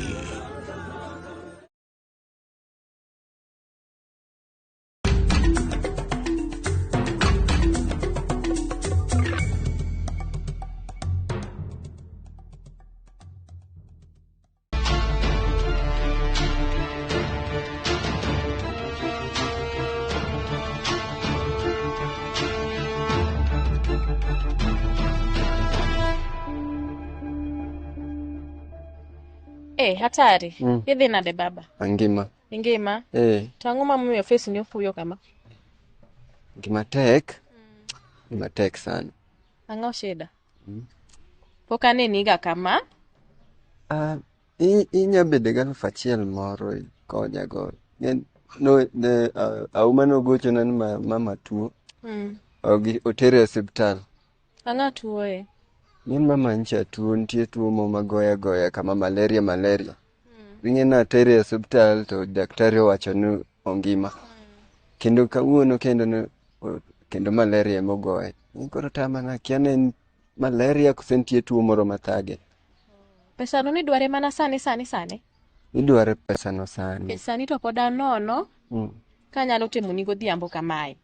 Eh, hatari. Mm. Idhi nade baba? Angima. Ingima? Eh, To ang'o momiyo face ni ofuyo kama? ngima tek. Ngima tek sana. Ang'o shida? Mm. Pok aneniga kama. Ah, inya bedo gi 1000 moro konya go. No, ne, auma nogochona ni mama tuo. Otere e osiptal. Ang'o tuoye? Ng'en mama ncha tuo, nitie tuo mo magoya goya kama malaria malaria. Ring'e natere e osiptal to daktari owacho ni ongima. Kendo kawuono kendo ne, kendo malaria emogoye. Koro tama nakia ni en malaria kose nitie tuo moro mathage. Pesano nidware mana sani sani sani. Idware pesano sani. Nikech sani to pod anono kanyalo temoni godhiambo kamae.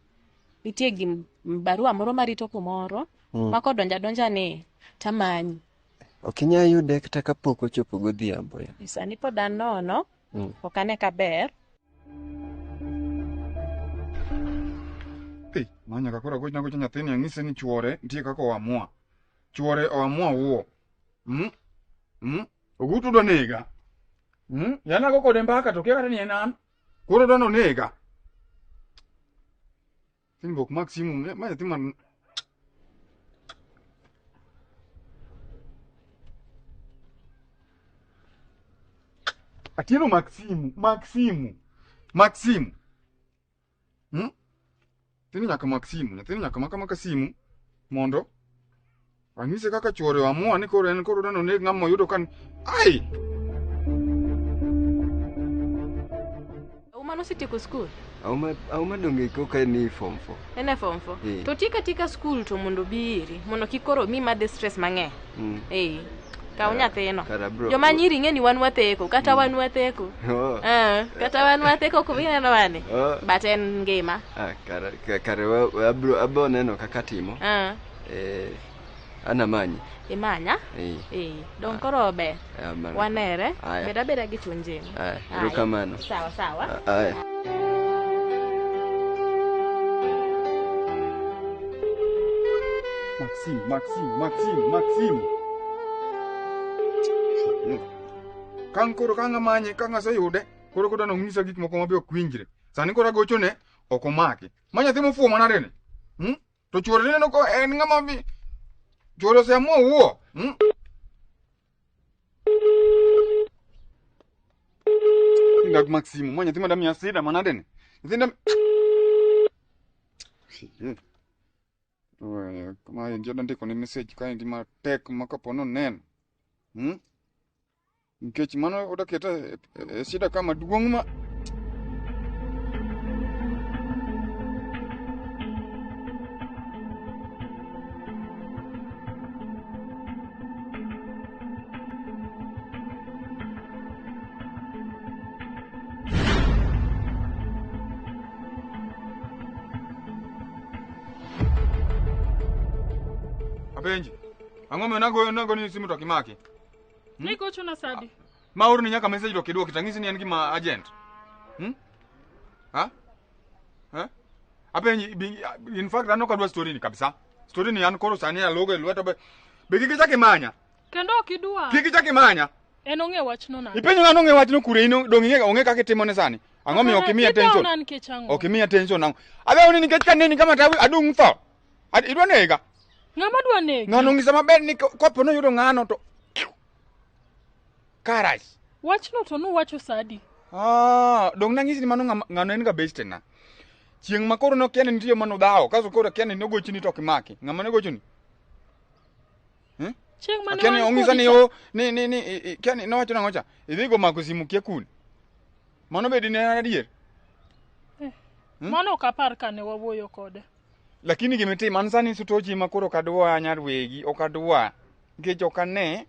Nitie gi barua moro marito kumoro ma kodonjo adonja ni tamanyi. Ok inyal yude kata kapok ochopo godhiambo ya. Sani pod anono, ok ane kaber. Ei, ma nyaka koro agochna gocha nyathini ang'ise ni chuore nitie kaka oamua. Chuore oamua wuo. Ogutu dwa nega. Yana go kode mbaka to kia kata ni en an. Koro dwa nonega. Nyathini be ok mak simu, ma nyathi ma Atieno mak simu, mak simu. Mak simu. Nyathini nyaka mak simu, nyathini nyaka mak amaka simu mondo anyise kaka chuore oamua ni koro en koro dwa noneg ng'ama oyudo ka ai! Auma nosetieko skul? Auma donge koka ni form 4. En e form 4. Eh. To tiek atieka skul to mondo obi iri, mondo kik koro mi madhe stress mang'eny. Eh, kaw nyathino. Kara bro. Joma nyiri ing'e ni wan watheko, kata wan watheko. Oh. Eh, kata wan watheko kuma ineno wane. Oh. But en ngima. Ah, kara kare abro abo neno kaka timo. Eh, anamanyi. Imanya? Eh. Eh, dong koro ber. Ah, mano. Wanere, Aya. bed abeda gi chuny njema. Aya, Aya. erokamano. Sawa sawa. Aya. Maxime, Maxime, Maxime, Maxime. Kang koro kang amanye, kang aseyude, koro koro nong'isa gik moko mabe ok winjre. Sani koro agochone, ok omaki. Ma nyathi mofuwo manade ni? To chuore neno ko en ng'ama bi... Chuore oseamua wuo. Indak Maxime, ma nyathi madamiya sida manade ni? Nyithinda... Ma endi adwa ndiko ne message kaendi matek ma kapo ni oneno. Nikech mano oda keta e shida ka maduong' ma... Apenji. Ang'o miyo nagoyo nago ni simu to ok imaki? Nigochona sadi. Ma orni nyaka message to ok idwoki to ang'isi ni en gima agent. Ha? Ha? Apenji, in fact an ok adwa story ni kabisa. Story ni an koro sani alogo e lweta be kik ichak imanya. Kendo ok idwa. Kik ichak imanya. En ong'e wachno nade? Ipenjo ng'ano ong'e wachno kure in dong' ing'e ong'e kaka itimone sani. Ang'o miyo ok imiya attention? Idawna nikech ang'o? Ok imiya attention ang'o? Adawni nikech kaneni kama to adung' tho. Idwa nega. Ng'ama dwa negi? Ng'ano ong'isa maber ni kopo noyudo ng'ano to Karach. Wachno to nuwacho sa adi? Ah, dong nang'isi ni mano ng'ano en ga bestena. Chieng' ma koro nokia ni nitie mano dhawo, kaso koro akia ni nogochni to ok imaki. Ng'ama nogochoni? Chieng' mane Akia ni wan ong'isa kodi ni cha- o ni ni ni kia ni nowacho nang'o cha? Idhi go mako simu kia kuni. Mano bedi ne en adier. Mano ok apar kane wawuoyo kode. Lakini gimitim an sani sutochi ma koro ok adwa nyar wegi, ok adwa. Nikech ok ane.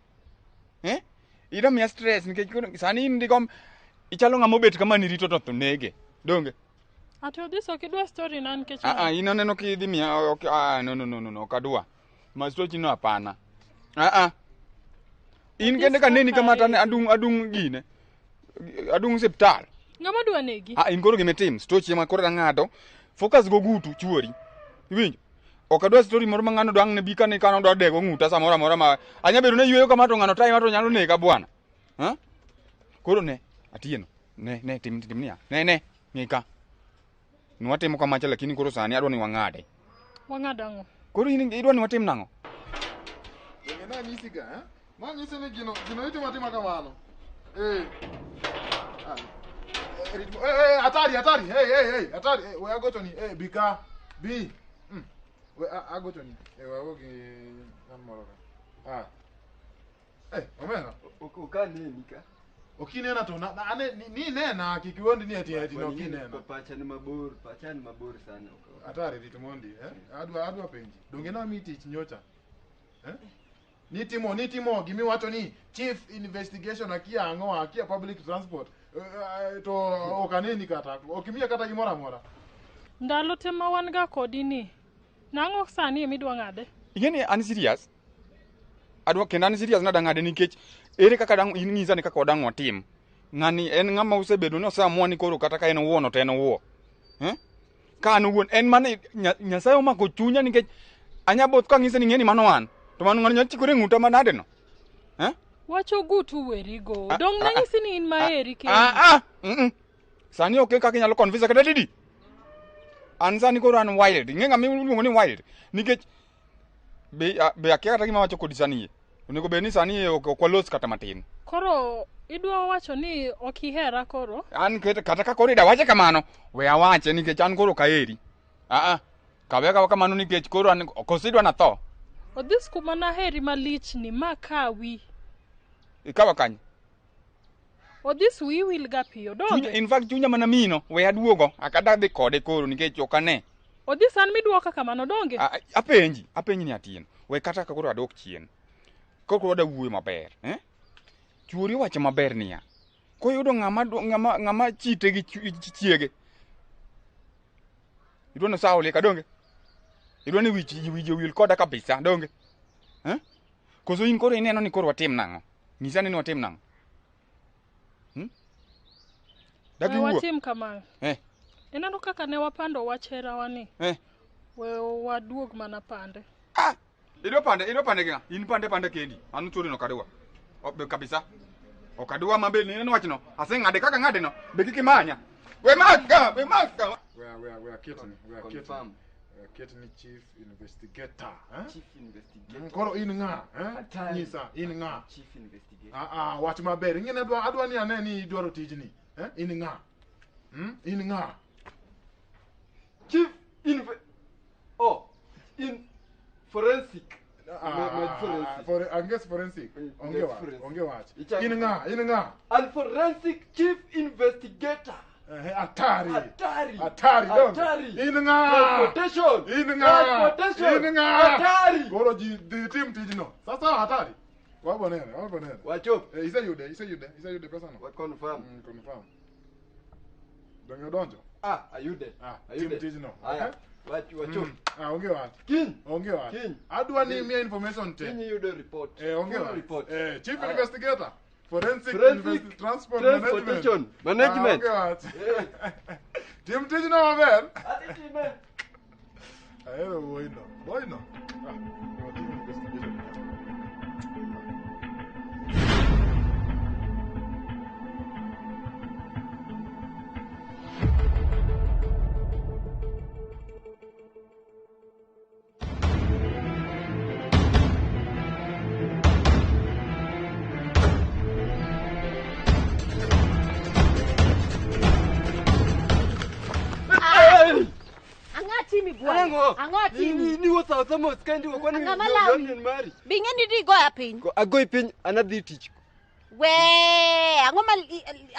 Eh? Ida miya stress nikech koro sani in digom ichalo ng'ama obet kama nirito to tho nege. Donge? Ati Odhis ok idwa story na nikech Ah ah, in aneno kidhi miya ok ah no no no no no ok adwa. Ma stochi no hapana. Ah ah. In kende ka neni kama to adung adung gine. Adung siptal. Ng'ama dwa negi? Ah in koro gimitim stochi ema koro ang'ado. Focus go gutu chuori. Iwinjo? Ok adwa story moro ma ng'ano dwang' ne bi kane kano dwa dego ng'uta samoro amora ma anya bedo ne yueyo kama to ng'ano tayi ma to nyalo nega bwana. Ha? Koro ne Atieno. Ne ne tim tim niya. Ne ne ng'ika. Nwatimo kamacha lakini koro sani adwa ni wang'ade. Wang'ado ang'o? Koro in idwa ni watim nang'o? Donge nanyisi ga, eh? Nanyisi ni gino gino itimo atima kamano. Eh. Ah. Eh, ritmo- eh, eh, hatari hatari. Hey hey hey, hatari. Eh, we agochoni. Eh, bi ka. Bi. We agochoni. Eh, we ago gi ng'at moro ka. Ah. Eh, omera. Ok aneni ka. Ok inena to na, na ane ni nena kik iwuondi ni ati ati no kinena. Pacha ni mabor, pacha ni mabor sana. Hatari rit mondi, eh? Adwa penji. Donge namiyi tich nyocha? Eh? Nitimo gimiwacho ni chief investigation akia ang'o akia public transport to ok aneni kata ok imiya kata gimoro amora. Ndalo te ma wan ga kodi ni. Nang'o sani emidwa ng'ade? Ing'e ni an serious. Adwa kendo an serious nada ng'ade nikech ere kaka dang' in ng'isa ni kaka wadang' watim. Ng'ani en ng'ama osebedo ni oseamua ni koro kata ka en owuono to en owuo. Eh? Ka an owuon en mana Nyasaye omako chunya nikech anya both kang'ise ni ng'e ni mano an. To mano ng'ano nyalo chikore e ng'uta manade no. Eh? Wacho gutu werigo. Ah, Dong ah, nanyisi ni in maheri kendi. Ah ah. Sani ok kaka inyalo convince kata didi. An sani koro an wild. Ing'e ng'ama iluongo ni wild. Nikech be akia kata gima wacho kodi sani ye. Onego bed ni sani ye ok walos kata matin. Koro idwa wacho ni ok ihera koro? An kata ka koro ida wache kamano, we awache nikech an koro ok aheri. Ah ah. Kawe akawa kamano nikech koro an koso idwa natho. Odhis kuma naheri malich ni ma kawi. Ikawa kanye? Odhis wiyi wil ga piyo donge? In fact chunya mana mino, we aduogo. Akada dhi kode koro nikech ok ane. Odhis an miduoka kamano donge? Apenji ni Atieno. We kata ka koro adok chien. Koro wada wuoyo maber, eh? Chuori owacho maber niya. Koyudo ng'ama chite gi chiege. Idwa ni osaw lika donge? Idwa ni wich wil koda kabisa donge? Eh? Koso in koro ineno ni koro watim nang'o? Nyisa ni watim nang'o? Dak We iwuo? watim kamano. Eh, Ineno kaka ne wapando wach herawa ni. eh. We waduog mana pande. Idwa pande gi ng'a? In pande kendi. An chuori no kadwa. Be kabisa. Ok adwa mabe ni ineno wachno. Aseng'ade kaka ng'ade no. Be kik imanya. We maka, we maka. We are ketni, we are ketni. We are ketni chief investigator, eh? Chief investigator. Koro in ng'a, eh? Hatari. Nyisa, in ng'a? Chief investigator. Ah ah, wach maber. Ing'e ni adwa ni ane ni idwaro tijni. Eh? In ng'a? In ng'a? Chief Oh, in forensic. Forensic. Anges forensic. Onge wach, onge wach. Ichako. In ng'a? In ng'a? An forensic chief investigator. Hatari. Hatari. Hatari donge. Hatari. In ng'a? Transportation. In ng'a? Transportation. In ng'a? Hatari. Koro ji dhi tim tijno. Sasa hatari. Wabonene, wabonene. Wachop. Eh, iseyude pesa no. Wa confirm. Confirm. Donge odonjo? Ah, ayude. Ah, Ayude. tim tijno. Aya. Eh? Wachop. Ah, onge wach. Kiny. Onge wach. Kiny. Adwa ni imiya information te. Kiny iyudo report. Eh, onge Full wach. report. Eh, chief Aya. investigator. Forensic, Forensic transport Transportation management. Management. Ah, onge wach. Tim tijno maber. Adhi time. Ahero wuoyino. Wuoyino. Ah, watim investigation. atimi bwana? Ang'o? Ang'o atimi? Ni wuotho awuotha mos ka indigo kwani Ng'ama lawi? yoten mari. Be ing'e ni digoya piny? Ko agoyi piny an adhi tich. We, ang'o ma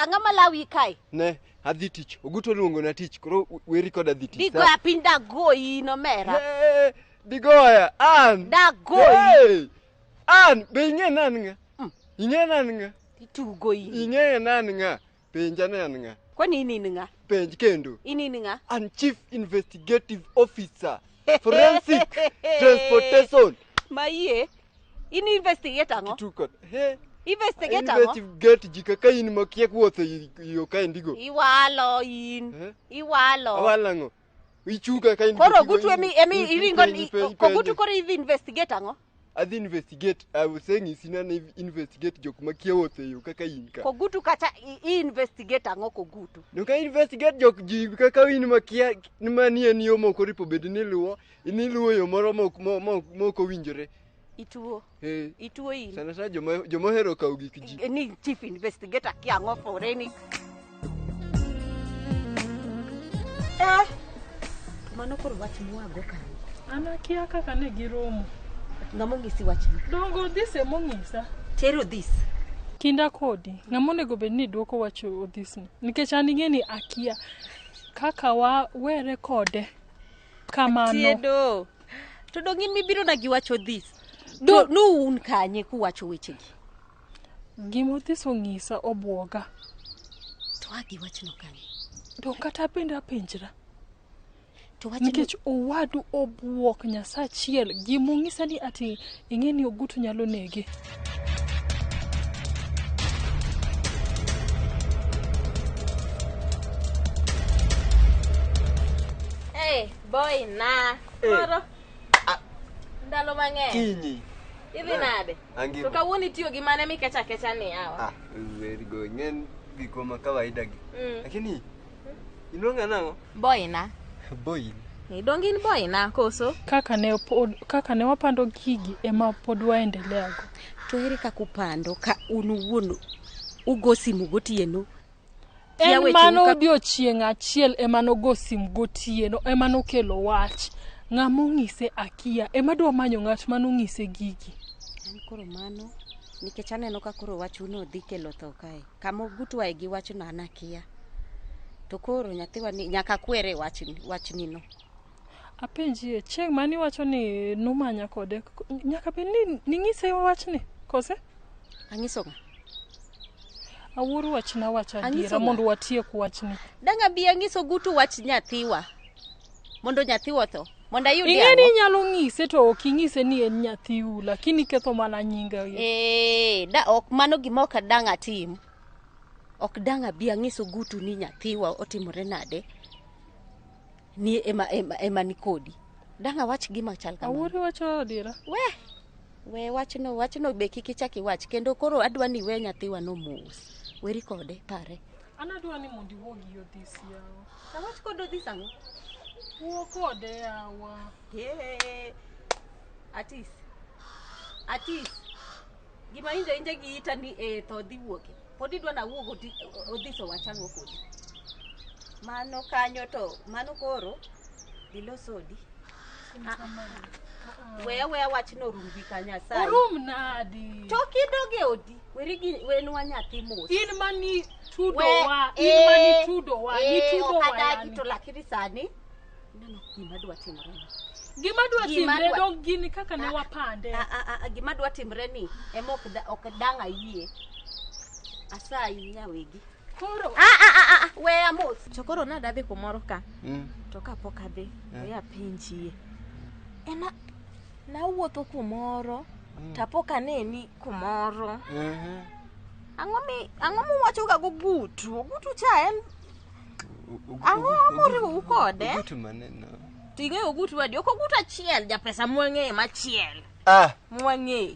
ang'o ma lawi kae? Ne, adhi tich. Ogutu oluongona tich. Koro weri koda dhi tich. Digoya piny dagoyi nomera. Eh, digoya. An. Dagoyi. Hey! An, be ing'e ni an ng'a? Ing'e ni an ng'a? Itugo in. Ing'e ni an ng'a? Penja ni an ng'a? Kwani in in ng'a? Penj kendo. In in ng'a? An chief investigative officer. Forensic transportation. Mayie. In investigate ang'o? Tuko. He. Investigate ang'o? Investigate ji kaka in makia wuotho e yo ka indigo. Iwalo in. Eh? Iwalo. Awalo ang'o? Ichunga ka indigo. Koro Ogutu emi emi iringo Kogutu koro idhi investigate ang'o? Adhi investigate. Aseng'isi ni an investigate jok makia wuotho e yo kaka in ka. Kogutu kacha i investigate ang'o Kogutu? No ka investigate jok ji kaka in makia manie en yo mok oripo bed ni iluwo, iniluwo yo moro mok mok owinjore. Ituo. Eh. Ituo in. Sana sana joma joma ohero kawo gik ji. Ni chief investigator kia ang'o forensic. Eh. Mano koro wach mwago ka. An akia kaka ne giromo. Ng'ama ong'isi wachni? Dongo Odhis emong'isa. Tero Odhis. Kinda kodi. Ng'ama onego bed ni duoko wach Odhisni. Nikech an ing'e ni akia kaka wawere kode kamano. Tiedo. To dong in mibiro na gi wach Odhis. Do nu un kanye kuwacho wechegi? Gima Odhis ong'isa obwoga. To a gi wachno kanye? To kata bende apenjra. To wachno Nikech owadu obwok Nyasachiel gimong'isa ni ati ing'e ni Ogutu nyalo nege. Hey, boy na. Eh. Koro. Ndalo mang'eny. Kinyi. Idhi nade? Angima. To kawuono itiyo gi mane mikecha kecha ni yawa. Ah, very good. Ng'en gikwa ma kawaida gi. Lakini iluonga nang'o? Boy na. Boy. Donge in boy na koso? Kaka ne pod, kaka ne wapando gigi ema pod waendelea go. To ere kaka upando ka un owuon ugo simu gotieno? Kia En wecheu mano ka- odiochieng' achiel ema nogo simu gotieno ema nokelo wach. Ng'ama ong'ise akia ema dwa manyo ng'at manong'ise gigi. An koro mano nikech aneno ka koro wachuno dhi kelo tho kae. Kama Ogutu ae gi wachno an akia. To koro nyathiwa ni nyaka kwere wachni wachni no. Apenjie, chieng' mane iwacho ni numanya kode, nyaka bed ni ning'ise wachni kose? Ang'iso ng'a? Awuoro wachna wach Ang'iso adiera ng'a? mondo watiek wachni. Dang' abi ang'iso Ogutu wach nyathiwa. Mondo nyathiwa otho. Mondo ayudie Ing'e ni ang'o? inyalo ng'ise to ok ing'ise ni en nyathiu, lakini ketho mana nyinga. Eh, da ok mano gima ok dang' atim. Ok dang' abi ang'is Ogutu ni nyathiwa otimore nade. Ni ema ema, ema ni kodi. Dang' awach gima chal kamano. Awuoro wacho adiera. We we wachno wachno be kik ichak iwach kendo koro adwa ni we nyathiwa no mos. Weri kode pare. An adwa ni mondo iwuo gi Odhis yawa. Awach kod Odhis ang'o? Wuo kode yawa. Hey, Atis. Atis. Gima injo inje gi ita ni e tho dhi wuoke. Pod idwa na wuog Odhis owach ang'o kodi. Mano kanyo to mano koro dilos odi. Weya weya wachno rum gi ka Nyasaye. Orum nadi? To kidog e odi, weri gi wenwa nyathi mos. In mani tudo We- wa, in eh, mani tudo wa, eh, ni tudo ok wa adagi yani. to lakini sani neno gima dwa timore ni. Gima dwa Gima timre dwa- dong gini kaka ne wapande. Gima dwa timre ni ema ok dang' ayie. Asayi nyawegi. Koro weya mos. To koro nadadhi kumoro ka. To kapok adhi, we apenjie. Ena nawuotho kumoro tapok aneni kumoro. Ang'o mi ang'o muwacho ga gogutu? Ogutu cha en ang'o moriwou kode? Ogutu maneno. To ing'eyo Ogutu adi? Ok Ogutu achiel, japesa mwang'eyo machiel. Ah, Mwang'eyo.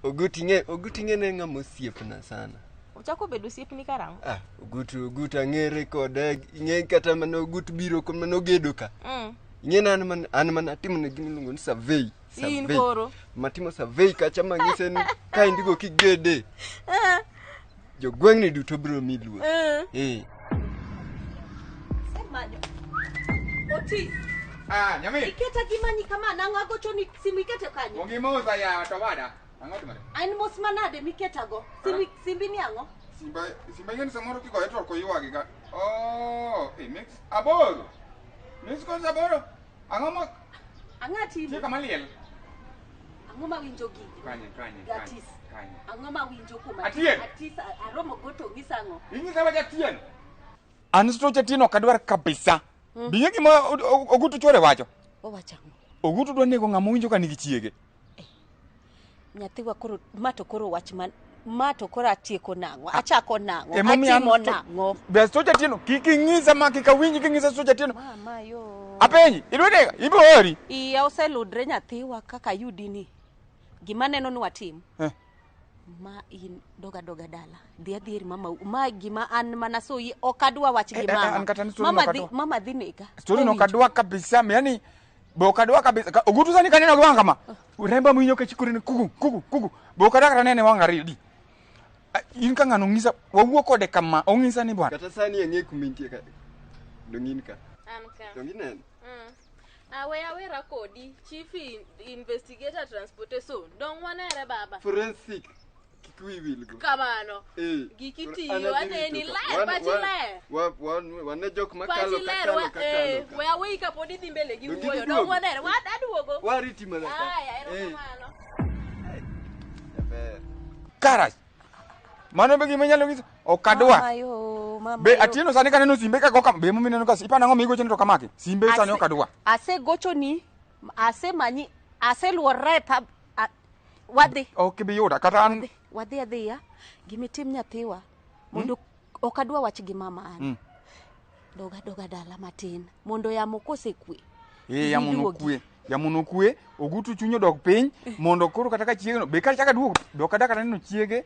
Ogutu ing'e, Ogutu ing'e ne ng'ama osiepna sana. Ochako bedo osiepni karang'o? Ah, Ogutu, Ogutu ang'ere kode, ing'e kata mana Ogutu biro kod mana ogedo ka. Ing'e ni an mana atimo ne gima iluongo ni survey. In Survey. koro. Matimo survey kacha mang'ise ni ka indigo kigede, jogweng'ni duto biro mi luor. Eh. Semanyo. Otis. Ah, nyamin. Iketa gimanyi kama nang'o agochoni simu ikete kanyo. Onge mosa ya to wada. Ang'o timore? An mos manade miketago? Simu simbi ni ang'o? Simba simba ing'e ni samoro kigoye to ok oywagi ka. Oh, eh, mix aboro. Mix calls aboro. Ang'o ma Ang'o atimo? Nitie kama liel. Ang'o mawinjo gigi? Kanye, kanye, kanye. Gatis. Kanye. Ang'o mawinjo kuom Atieno. Atis aromo go to ng'isa ang'o? Inyisa wach Atieno. An stoch Atieno ok adwar kabisa. Bing'e gima Ogutu chwore wacho. Owacho ang'o? Ogutu dwa nego ng'ama owinjo ka nigi chiege. Nyathiwa koro ma to koro wach man ma to koro atieko nang'o? Achako nang'o? Emomiyo an Atimo to- nang'o? Be stoch Atieno kik ing'isa ma kik awinji king'isa stoch Atieno. Mama yo. Apenji, idwa nega, ibo ori. Iya oseludre nyathiwa kaka ayudi ni. Gima neno ni watim. Eh. Ma in doga doga dala. Dhi adhi ir mama. Ma gima an mana soyi ok adwa wach gi Eh, eh, mama. an kata ni story Mama no dhi ok adwa. mama dhi nega. Story no ok adwa kabisa, yani be ok adwa kabisa. Ogutu sani kaneno gi wang' kama. Remba winjo ka chikore ni kugu kugu kugu. Be ok adwa kata nene wang' ariyo di. Ah, In ka ng'ano ng'isa, wawuo kode kama, ong'isa ni bwana. Kata sani ang'e kuma intie ka. Dong' in ka. An ka. Dong' ineno? Awe awera kodi chief investigator transportation dong wanere baba Forensic. Kik wiyi wil go. kamano Eh. giki Koro tiyo an adhi aneni rito ka. ler pachi ler Wan e jok makalo pachi ler kakalo wa kakalo ka. we aweyi kapod idhi mbele gi Donge wuoyo iduogo? dong wanere wa aduogo Wariti mana ka. aya Eh. erokamano Jaber. Karach. Mano be gima inyalo ng'iso. Ok adwa. Mama yo, mama Be yo. Atieno sani kaneno simbe ka go kama, be emomiyo ineno ka iparo nang'o migochone to kamaki. Simbe sani ok adwa. Asegochoni, asemanyi, aseluora e pab. Wadhi. Ok ibi yuda kata an. Wadhi adhiya. Gimitim nyathiwa. Mondo ok adwa wach gi mama an. Doga doga dala matin. Mondo yamo kosekwe. Eh, yamo Iduogi. nokwe. Yamo nokwe, Ogutu chunye odok piny mondo koro kata ka chiege no, be ka chaka duogo, be ok adwa kata neno chiege.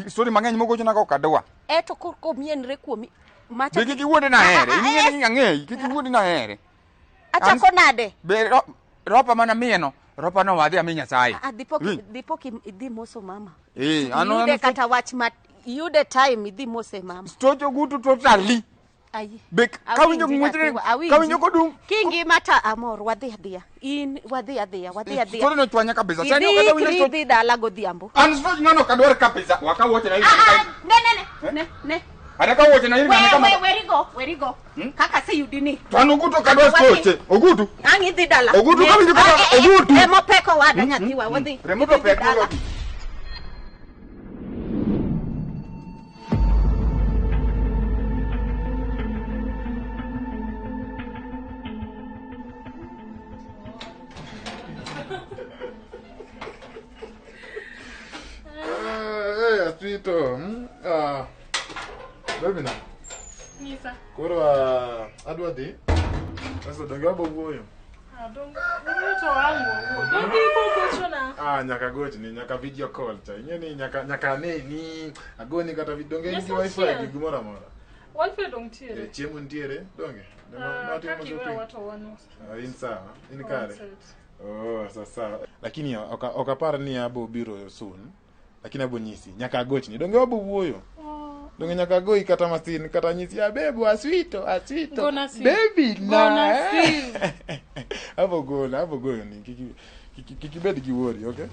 Story mang'eny mogochona ka ok adwa. Eto koro komienre kuomi. Macha Be kik iwuondi nahere, ing'e ni ang'eyi, kik iwuondi nahere. Achako nade? Be ropa mana mieno, ropa no wadhi ami Nyasaye. Ah, dipo Winj? dipo idhi moso mama. Eh, an Iyude kata wach ma iyude time idhi mose mama. Stoch Ogutu totally. Ayi. Be kawinjo Awinji ng'wechne, nyathiwa, awinji. kawinjo kodung'. Kingima ta amor wadhi adhiya. In wadhi adhiya, wadhi adhiya. Story no chwanya kabisa. Sani ok Idhi adwa winjo ikri stoch. idhi dala godhiambo. An stoch ng'ano ok adwar kabisa. Wakaw wuoche na ir. Ne ne ne ne ne. Ata ka wuoche na ir We ng'ane kama. we werigo, werigo. Kaka aseyudi ni. To an Ogutu ok adwar Wadhi. stoche. Ogutu. Ang' idhi dala. Ogutu Ne. kawinjo Ah, kaka eh, eh, Ogutu. Remo pek owada nyathiwa wadhi. Remo to Idhi pek dala. moloyo. Eh, Asito. Ah. Baby na. Ng'isa. Koro adwa dhi. Sasa donge wabo wuoyo. Ah, dong wuoyo to ang' wawuo. Dong ibo gochona. Ah, nyaka gochni, nyaka video call cha. Ing'e ni nyaka nyaka aneni, agoni kata video donge in gi Nyasaye wifi achiel. gi gimoro amora. Wifi dong tiere. Eh, chiemo nitiere, donge? Ah, Watimo kaka iwewa shopping. to wan Ah, in sawa, in Wan kare. set. Oh, sawa sawa. Lakini ok apar ni abo biro soon. Lakini abo nyisi, nyaka agochni. Donge wabo wuoyo. Donge nyaka agoyi kata masin, kata nyisi, abebu, aswito, aswito. Gona simu. Baby Gona na. simu. Abo gona, abo goyo ni. Kik ibed gi worry, okay?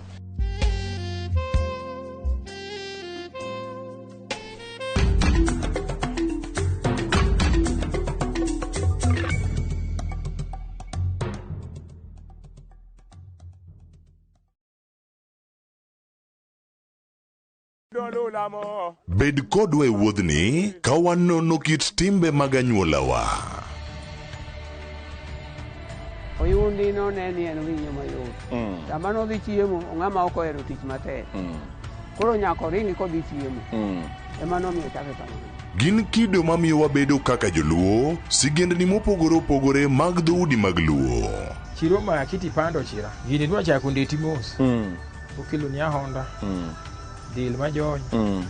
Bed kodwa e wuodhni ka wanono kit timbe mag anyuolawa. Oyundi none ni en winyo mayot. Sama nodhi chiemo, ng'ama ok ohero tich matek. Koro nyaka oringi kodhi chiemo. Ema nomiyo ochake kamano. Gin kido mamiyo wabedo kaka joluo, sigendni mopogore opogore mag dhoudi mag Luo. Chiro maki tipando chira. Gini dwa chako ndeti mos. Okeloni ahonda. Del majony.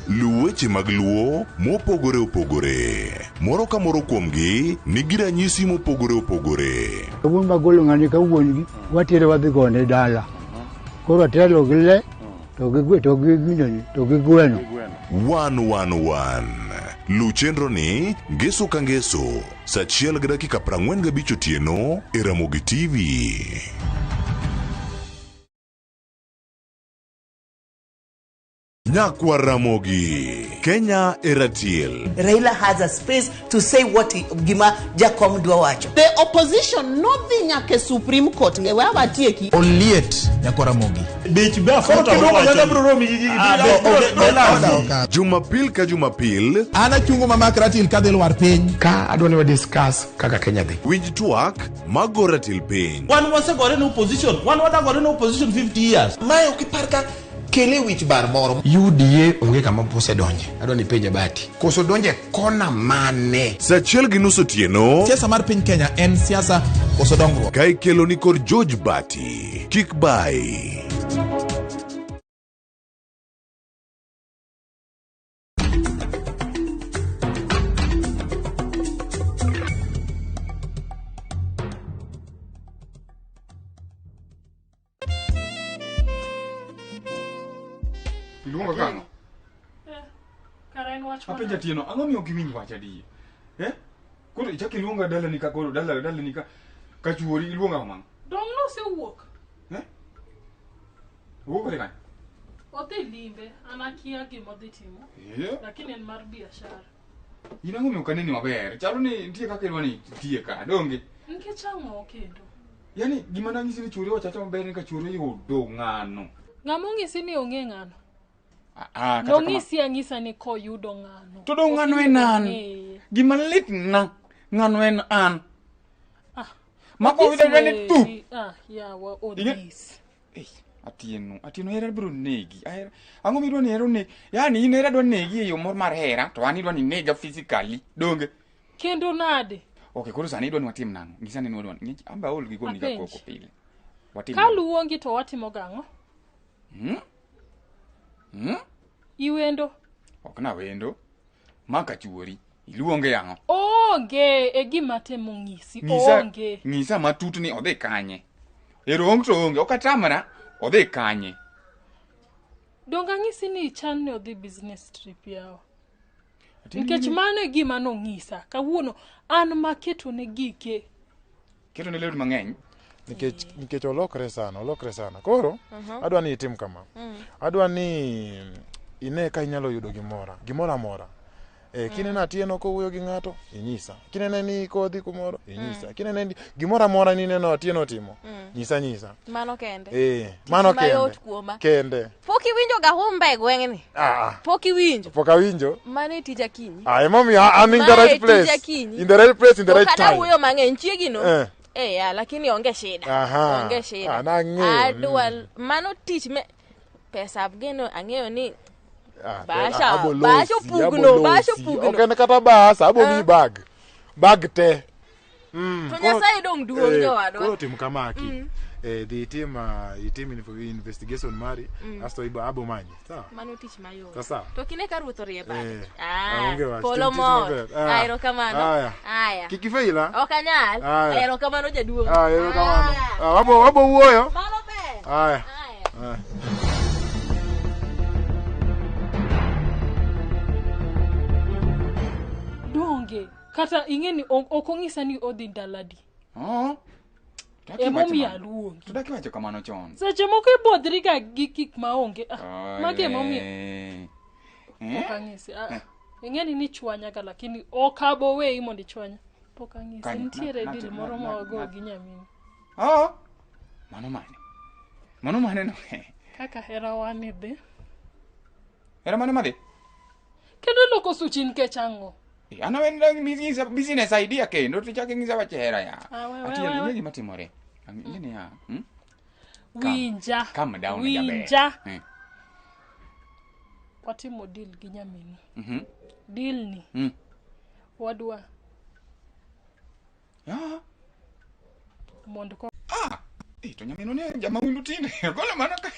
Luw weche mag Luo mopogore opogore. Moro ka moro kuomgi nigi ranyisi mopogore opogore. Kawuono magolo ng'ani ka wuon gi watere wadhi gone dala. Koro atelo gi le to gi gwe to gi ginene to gi gweno. 111. Luw chenro ni Ngeso ka Ngeso saa 1:45 otieno e Ramogi TV. Nyakwa Ramogi, Kenya e ratil. Raila has a space to say what he, gima Jakom dwa wacho. The opposition nodhi nyaka e Supreme Court e we watieki. Oliet nyakwa Ramogi. Bech be afota Jumapil ka Jumapil An achungo mamak ratil kadhi lwar piny. Ka adwa ni wa discuss kaka Kenya dhi. Winj twak mago ratil piny. Wan wasegore ne opposition, wan wadagore ne opposition 50 years. Mae ok ipar ka kele wich bar moro. UDA onge kama osedonje. Adwa ni penje Bati. Koso donje kona mane? Saa 1:30 otieno. Siasa mar piny Kenya en siasa koso dongruok. Ka ikelo ni kod George Bati. Kik bai. Iluongo kang'o? Kara en wach Apenjo Atieno, ang'o miyo ok iwinj wach adier? Eh? Koro ichako iluonga dalani ka koro dala dalani ka ka chuori iluonga kamano. Dong' nosewuok. Owuok odhi kanye? Odhi limbe, an akia gima odhi timo. Eh? Lakini en mar biashara. In ang'o miyo ok aneni maber? Chalo ni nitie kaka idwa ni itiye ka, donge? Nikech ang'o kendo? Yaani gima nang'isi ni chuori owacho awacha maber ni ka chuori oyudo ng'ano. Ng'ama ong'isi ni ong'e ng'ano? Ah, kata kama- Nong'isi ang'isa ni koyudo ng'ano. To dong' ng'ano en an. Ong'eye. Gima lit na, ng'ano en an. Mako Odhis oyudo ni tu. weri. Ah, yawa Ing'e- odhis. Atieno, Atieno hera biro negi. Ahera. Ang'o midwa ni hera onegi? Yaani in hera dwa negi e yo moro mar hera, to an idwa ni nega physically. Donge? Kendo nade? Okay, koro sani idwa ni watim nang'o? Nyisa ni wadwa. Ng'ech amba aol gi goni ga Apenji. koko pile. Watim. Ka nang'o? luongi to watimo gang'o? Hmm? Hmm? Iwendo? Ok na wendo. Maka chuori. Iluonge ang'o? Onge e gima temo ng'isi. Nyisa, Onge. nyisa matut ni odhi kanye. Ero ong to onge. Ok atamra, odhi kanye. Donge ang'isi ni chan ni odhi business trip yawa. Atieno Nikech ni- mano e gima nong'isa. Kawuono an maketone gike. Keto ne lewni mang'eny. Nikech olokre sana, olokre sana. Koro adwa ni itim kama. Adwa ni ine ka inyalo yudo gimora, gimoro amora. Kineno Atieno kowuoyo gi ng'ato, inyisa. Kinene ni kodhi kumoro, inyisa. Kinene ni gimoro amora nineno Atieno otimo, nyisa nyisa. Mano kende. Eh, mano Tich mayot kende. kuoma. Kende. Pok iwinjo ga humba e gweng'ni? Ah, ah. Pok iwinjo? Pok awinjo. Mano e tij Akinyi. Ah, emomiyo I'm in the Mae right tij place. Akinyi. In the right place in the To right kata time. wuoyo mang'eny chiegino. Eh. Eh, ya, lakini onge shida. Aha. Onge shida. Ah, nang'eyo. Adwa mano tich me pesa abgeno ang'eyo ni Ah, Bahasha- abo losi, bahasha opugno, abo bahasha losi. opugno. Ok en kata bahasa, abo miyi bag. Bag te. To Nyasaye dong' duong' jowadwa. Koro tim kama aki. Dhi itim, itim investigation mari, asto ibo abo manyi. Sawa? Mano tich mayot. Sasa. To kine ka ruoth orie bade. Eh, Ah, onge wach. polo Tim tich mor. maber. Ah. Ah, erokamano. Aya. Aya. Kik ifeila. Ok anyal. Aya. Erokamano jaduong'. Ah, erokamano. Ah, wabo wuoyo. Mano ber. Aya. Aya. Donge. Kata ing'e ni ok ong'isa ni odhi ndaladi. Oh. Emomiyo aluongi. To dak iwacho kamano chon. Seche moko ibodhri ga gi gik maonge. Ah, mago emomiyo. Eh. Pok ang'isi. Ah, ing'e ni nichwanyaga lakini ok abo weyi mondo ichwanya. Pok ang'isi. Kanye? Nitiere Na- deal na- moro na- ma wago na- gi nyaminu. Oh. Mano mane? Mano mane no? Kaka herawa ni dhi. Hera mane madhi? Kendo loko suchi nikech ang'o? An awendo ng'isa business idea kendo to ichako ing'isa wach hera ya. Ah, we, we, Atieno we, we. ing'e gima timore. Ing'e niya. Winja. Calm down jaber. Winja. Eh. Watimo deal gi nyaminu. Deal ni. Wadwa. Ah. Mondo ko To nyaminu ni jamaundu tinde. Koro mano ka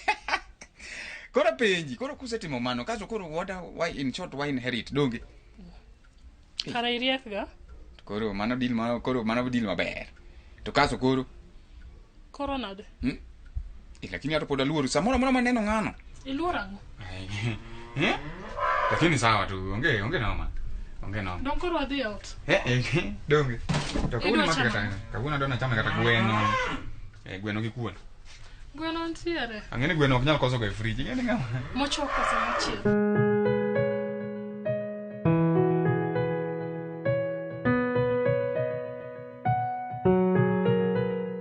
Koro penji, koro kusetimo mano kasto koro what why in short why inherit donge? Kara iriek ga. Koro mano deal mano koro mano deal maber. To kasto koro Koro nade? Lakini hata pod aluoro samoro amora maneno ng'ano. Iluoro ang'o? Eh? Lakini sawa tu, onge noma. Onge no. Dong koro wadhi e ot. Eh, eh, donge. To kawuono Idwa maki chamo kata kawuono adwa nachame kata gweno. Eh, gweno gi kuon. Gweno ntiere. Ang'e ni gweno ok nyal koso ga e fridge. Ing'e ni ng'ama. Mochok koso mochiel.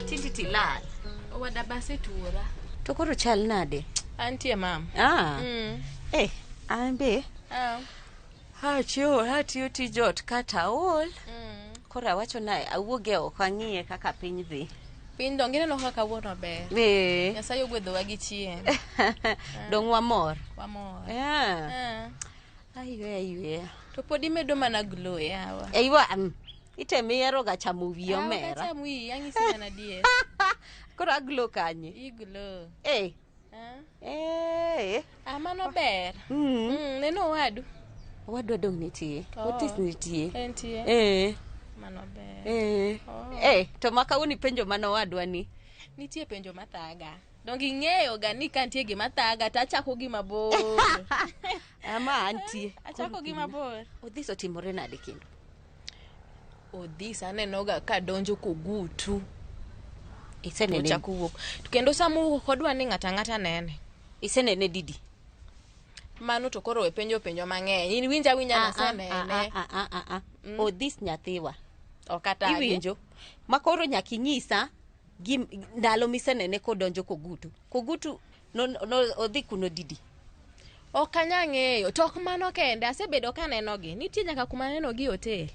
Tindi tilal. Owada base tuora. To koro chal nade? Antie mam. Ah. Mm. Eh, an be Ah. achiewo atiyo tij ot kata aol. Koro awacho na awuog e oko ang'iye kaka piny dhi. Piny dong ineno kaka kawuono ber. Eh. Nyasaye ogwedhowa gi chieng'. Dong wamor. Wamor. Ah. Ah. Ayweya ayweya. To pod imedo mana glow yawa. Eiwa, itemo ihero ga chamo wiyi Ah, ok omera. acham wiyi, ang'isi mana adier. Koro aglo kanye? Iglow. Eh. Ah. Eh. Ah, mano ber. Mm. Mm, neno owadu. Owadwa dong nitie. Oh. Otis nitie. Entie. Eh. Mano ber. Eh. Oh. Eh, to ma kawuono ipenjo mana owadwa ni. Nitie penjo mathaga. Dong ing'eyo ga ni ka nitie gima thaga to achako gi mabor. Ama antie. Achako gi mabor. Odhis otimore nade kendo? Odhis anenoga ka donjo kogutu. Isenene. Ochako wuok. To kendo sama owuok odwa ni ng'ato ang'ata nene. Isenene didi? Mano to koro we penjo penjo mang'eny. In winja winja nasenene. Ah, ah, ah. Odhis nyathiwa. Ok atagi. Iwinjo? Ma koro nyaka inyisa gim, ndalo misenene kodonjo kogutu. Kogutu no, no, odhi kuno didi? Ok anya ng'eyo. To ok mano kende, asebedo kanenogi. Nitie nyaka kuma anenogi e hotel.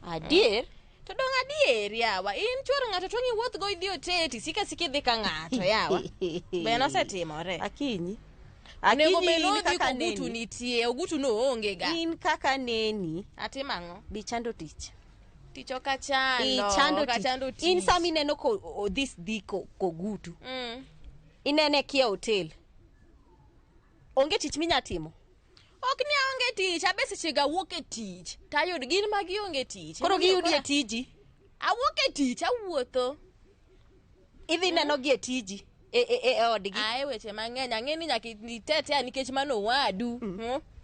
Adier? To dong adier yawa. In chuor ng'ato to iwuoth go idhi hotel tisika sika idhi ka ng'ato yawa. Be nosetimore. Akinyi. Onego Akinyi bed in ni odhi kaka kogutu neni. nitie, ogutu no onge ga. In kaka neni. Atimo ang'o? Bi chando tich. Tich ok achando. Ichando ok achando tich. In tich. sama ineno ko odhis dhi kogutu. Mm. Inene kia hotel. Onge tich minya timo. Ok ni aonge tich, abe seche ga awuok e tich. Tayud gin ma gionge tich. Koro Emomiyo giyudi e koro- tiji. Awuok e tich, awuotho. Idhi neno gi e tiji. E, e, e odgi. Ae weche mang'eny, ang'e ni nyaka itetea nikech mano owadu.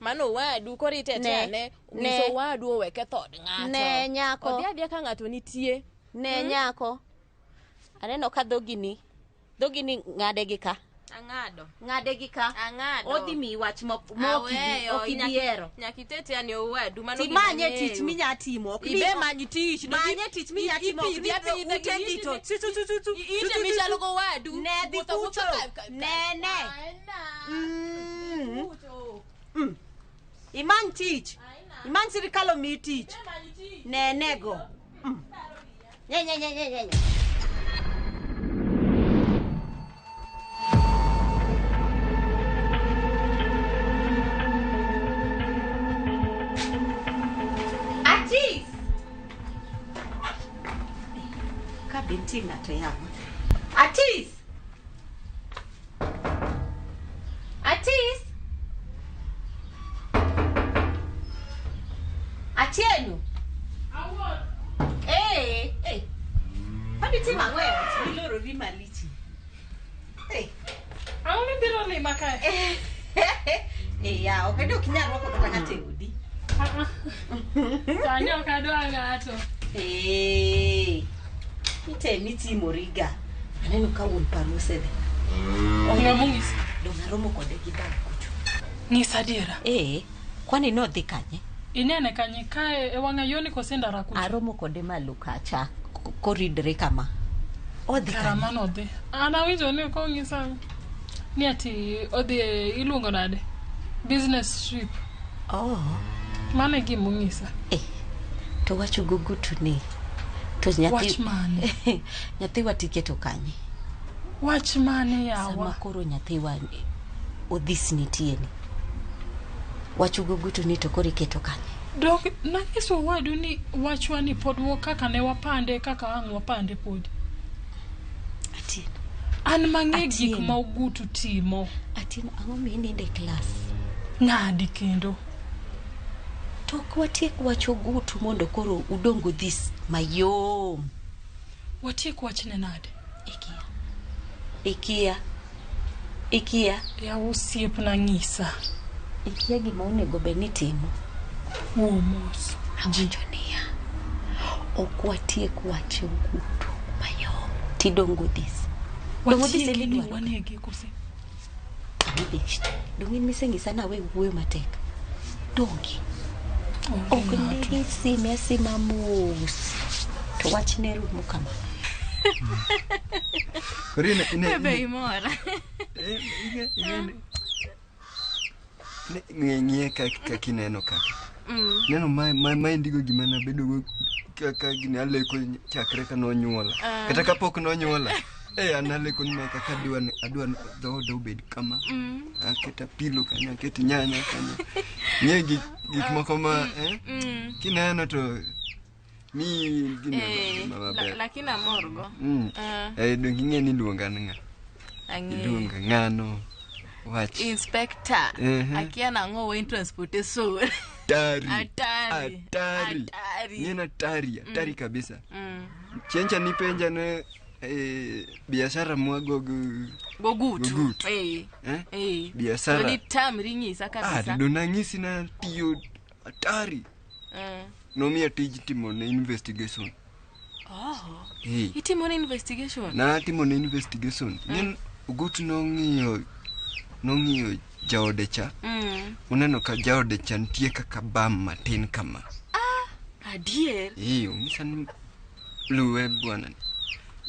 Mano owadu, koro itetea Ne, ne. ne. Nyiso owadu owe ketho od ng'ato. Ne, nyako. Odhi adhiya ka ng'ato nitie. Ne Mm. nyako. Aneno ka dhogi ni. Dhogi ni ng'ade gi ka. Ang'ado. Ng'ade gi ka. Ang'ado. Odhi miyi wach ma Aweyo, ok ibiero. Nyaka itetea ne owadu. Mano gima Timanye ang'eyo. tich minya timo. Ok ni- Ibe many tich. Manye tich minya timo. Ok ni Ipidhi ute apidha. gi to. Tu, tu, tu, tu, tu. Ite michalo go owadu. Ne dhi Wuotho awuotha kucho. ka- ka- Ne ne. Mm. Mm. Imany tich. Imany sirikal omiyi tich. Nenego. Mm. Nye nye nye nye nye. nye. Atis! Ka be nitie ng'ato yawa. Atis! Atis! Atieno! Eh, eh. Kwani timo ang'o e ot? Milorori malich. Eh. Ang'o mibiro lima kae? Eh, yawa, ok ok inyal rwako kata ng'ato e odi. Sani ok adwa ng'ato. Eh. Itemi itimoriga. Aneno ka wuon paru osedhi. Ng'ama onyisi? Dong aromo kode gi bag kucho. Nyisa adiera. Eh, kwani nodhi kanye? Inene kanye kae e wang'a yoni kose ndara kucho? Aromo kode malo kacha koridre kama. Odhi Kara kanye? mano odhi. An awinjo ni kong'isa ni ati odhi e iluongo nade? Business trip. Oh. Mano e gima onyisa. To wacho gogutu ni. To nyathi Wach mane? nyathiwa tiketo kanye? Wach mane Sama yawa? koro nyathiwa odhis nitie ni. Wacho gogutu ni to koro iketo kanye? Dok nanyiso owadu ni wachwa ni pod kaka ne wapande kaka ang' wapande podi. Atieno. An mang'e gik Atieno. ma Ogutu timo. Atieno, ang'o miyo inindo e klas? Ng'adi kendo. To ok watiek wach Ogutu mondo koro udong odhis mayom. Watiek wachne nade? Ikia. Ikia. Yawa osiepna ng'isa. Ikia gima onego bed ni itimo. Wuo mos. Awacho niya, ok watiek wach Ogutu mayom. Tidongo this. Dongo this Watieki ni emidwaro. wanege kose. Anodhi. Dong in misengisa nawe wuoyo matek. Dongi. Ok ne sime asima mos. To wachne rumo kama. Koro ine Be imora. Ng'iye kaka ineno kaka. Neno ma indigo gima nabedogo kaka gini aleko chakre ka nonyuola. Ah. Kata kapok nonyuola. An aleko ni ma kaka adwa ni dhooda obed kama. Aketa pilo kanyo, aket nyanya kanyo. Ng'e gik moko ma kineno to mi gini Eh, maber. lakini amorgo. Ah. Donge ing'e ni iluonga ni ng'a? Ang'eyo. Iluonga ng'ano? Wach. Inspector. Akia nang'o wa in transportation. Hatari. Hatari. Hatari. Hatari. Ng'en hatari, hatari kabisa. Chieng' cha nipenja ne biashara mwago Gogutu. Gogutu. Eh. Eh? Eh. Biashara. To nitamri nyisa kabisa. To nang'isi natiyo hatari. Nomiya tij timo ne investigation. Oh. Eh. Itimo ne investigation? Natimo ne investigation. Ng'en Ogutu nong'iyo jaode cha. Uneno ka jaode cha nitie kaka bam matin kama. Adier. Onyisa ni luwe bwana ni.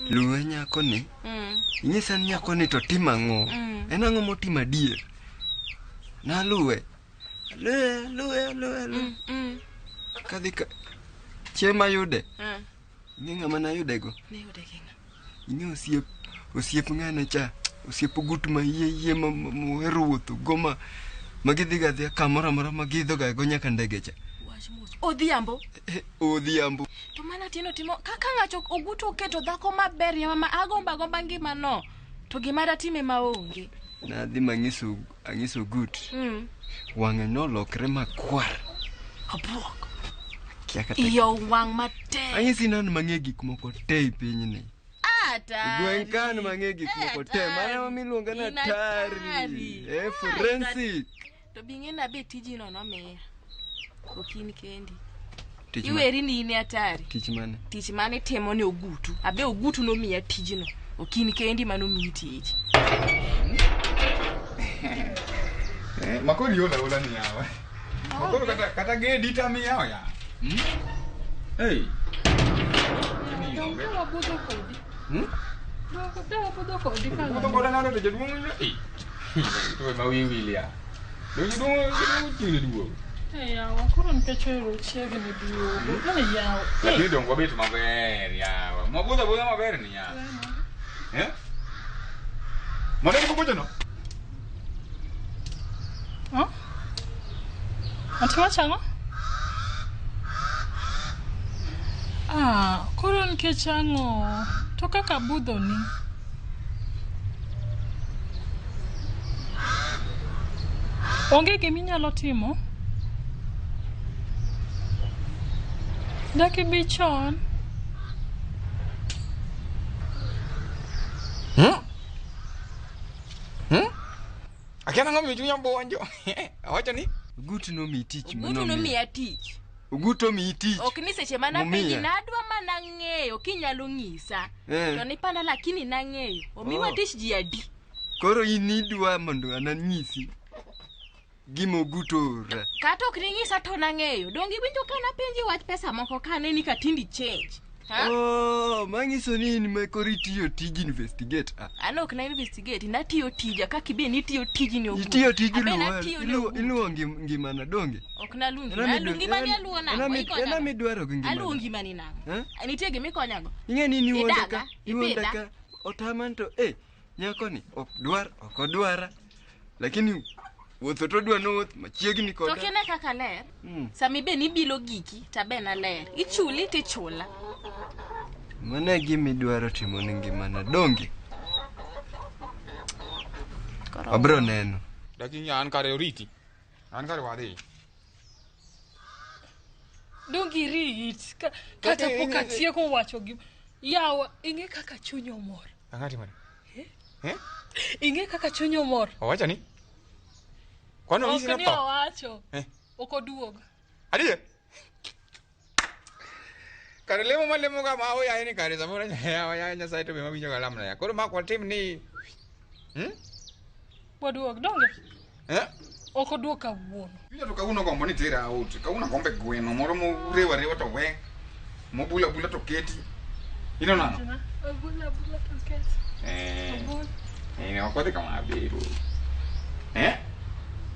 Luwe nyako ni. Inyisa ni nyako ni to timo ang'o? En ang'o motimo adier? Naluwe. Luwe. Kadhi ka chieng' mayude. Ing'e ng'ama nayudego? Niyude gi ng'a? Ing'e osiep ng'ane cha. Osiep Ogutu ma yie mohero wuotho go ma gidhiga adhiya kamoro amora ma giidho ga go nyaka ndege cha. Wach mos. Odhiambo. Odhiambo. To mana Atieno timo kaka ng'ato Ogutu oketo dhako maber ya mama agomba agomba ngimano. To gima datime maonge. Nadhi mang'iso ang'iso Ogut. Wang'e nolokre makwar. Abuok. Kia kata. Iyo wang' matek. Anyisi ni an mang'e gik moko te e pinyni. Atari. Gweng' ka an mang'e gik moko te. Mano miluonga ni In atari. atari. Forensic. To bing'e na be tijino nomiya. Ok in kendi. Tich Iweri ni in e atari. Tich mane? Tich mane itimo ne Ogutu. Abe Ogutu nomiya tijno. Ok in kendi manomiyi tich. Makoro iola ola ni yawa. Makoro kata gedi tamiyawo ya. Hey. Donge wabudho kodi. Donge wabudho kodi ka Budho koda nade to jaduong' eh. To ema wiyi wil ya. Donge jaduong' chiegni duogo. Yawa, koro nikech ohero chiegni duogo. Yawa. Lakini donge wabet maber yawa. Mwabudho abudha maber ni yawa. Eh? Mano e gima no? Ati wacho ang'o? Koro nikech ang'o? To kaka budho ni. Onge gima inyalo timo? Dak ibi chon? Akia nang'o miyo chunya buonjo. Awacho ni Ogutu nomiyi tich. Ogutu nomiya tich. Ogutu omiyi tich. Ok ni seche mana Momiya. penji nadwa mana ng'eyo kinyalo ng'isa. To nipanda lakini nang'eyo. Omiwa tich ji adi? Koro in idwa mondo ananyisi gima Ogutu oora. Kata ok ning'isa to nang'eyo. Donge iwinjo ka napenji wach pesa moko ka aneni ka tindi change. Ha? Manyiso ni in ma koro itiyo tij investigate. An ok na investigate, natiyo tija kaka ibe nitiyo tiji ni Ogutu. Itiyo tij Abe natiyo ne Ogutu. iluwo ngimana donge? Ok naluongi. Naluongi ngimani aluwo nang'o? Ikonya En go? amidwaro gi ngimana. Aluwo ngimani nang'o? Eh? Nitie gima ikonyago? Ing'e ni niwuonda Idaga, ka, iwuonda ipidha. ka otaman to nyakoni ok dwar, ok odwara. Lakini wuotho to odwa nowuoth machiegni To koda. kine kaka ler. Sama ibe nibilo giki tabe naler. Ichuli tichula. Mano e gima idwaro timo ne ngimana donge? Wabro neno. Lakini an kare oriti. An kare wadhi. Donge irit kata pok atieko wacho gi yawa ing'e kaka chuny omor. Ang'o timore? Ing'e kaka chuny omor. Owacho ni? Kwani onyisi Ok ni ni otho? owacho. Ok oduog. Adier? Kare lemo ma lemo ga ma oyaye ni kare samoro ya Nyasaye to be mawinjo ga lamna ya. Koro mak watim ni Waduog donge? Eh? Ok oduog kawuono. Winjo to kawuono gombo ni tera out. Kawuono gombe gweno moro morewa rewa to we. Mobula bula to keti. Ino nang'o? Obula bula to keti. Eh. Obul. Eh, ok wadhi kama abiro. Eh?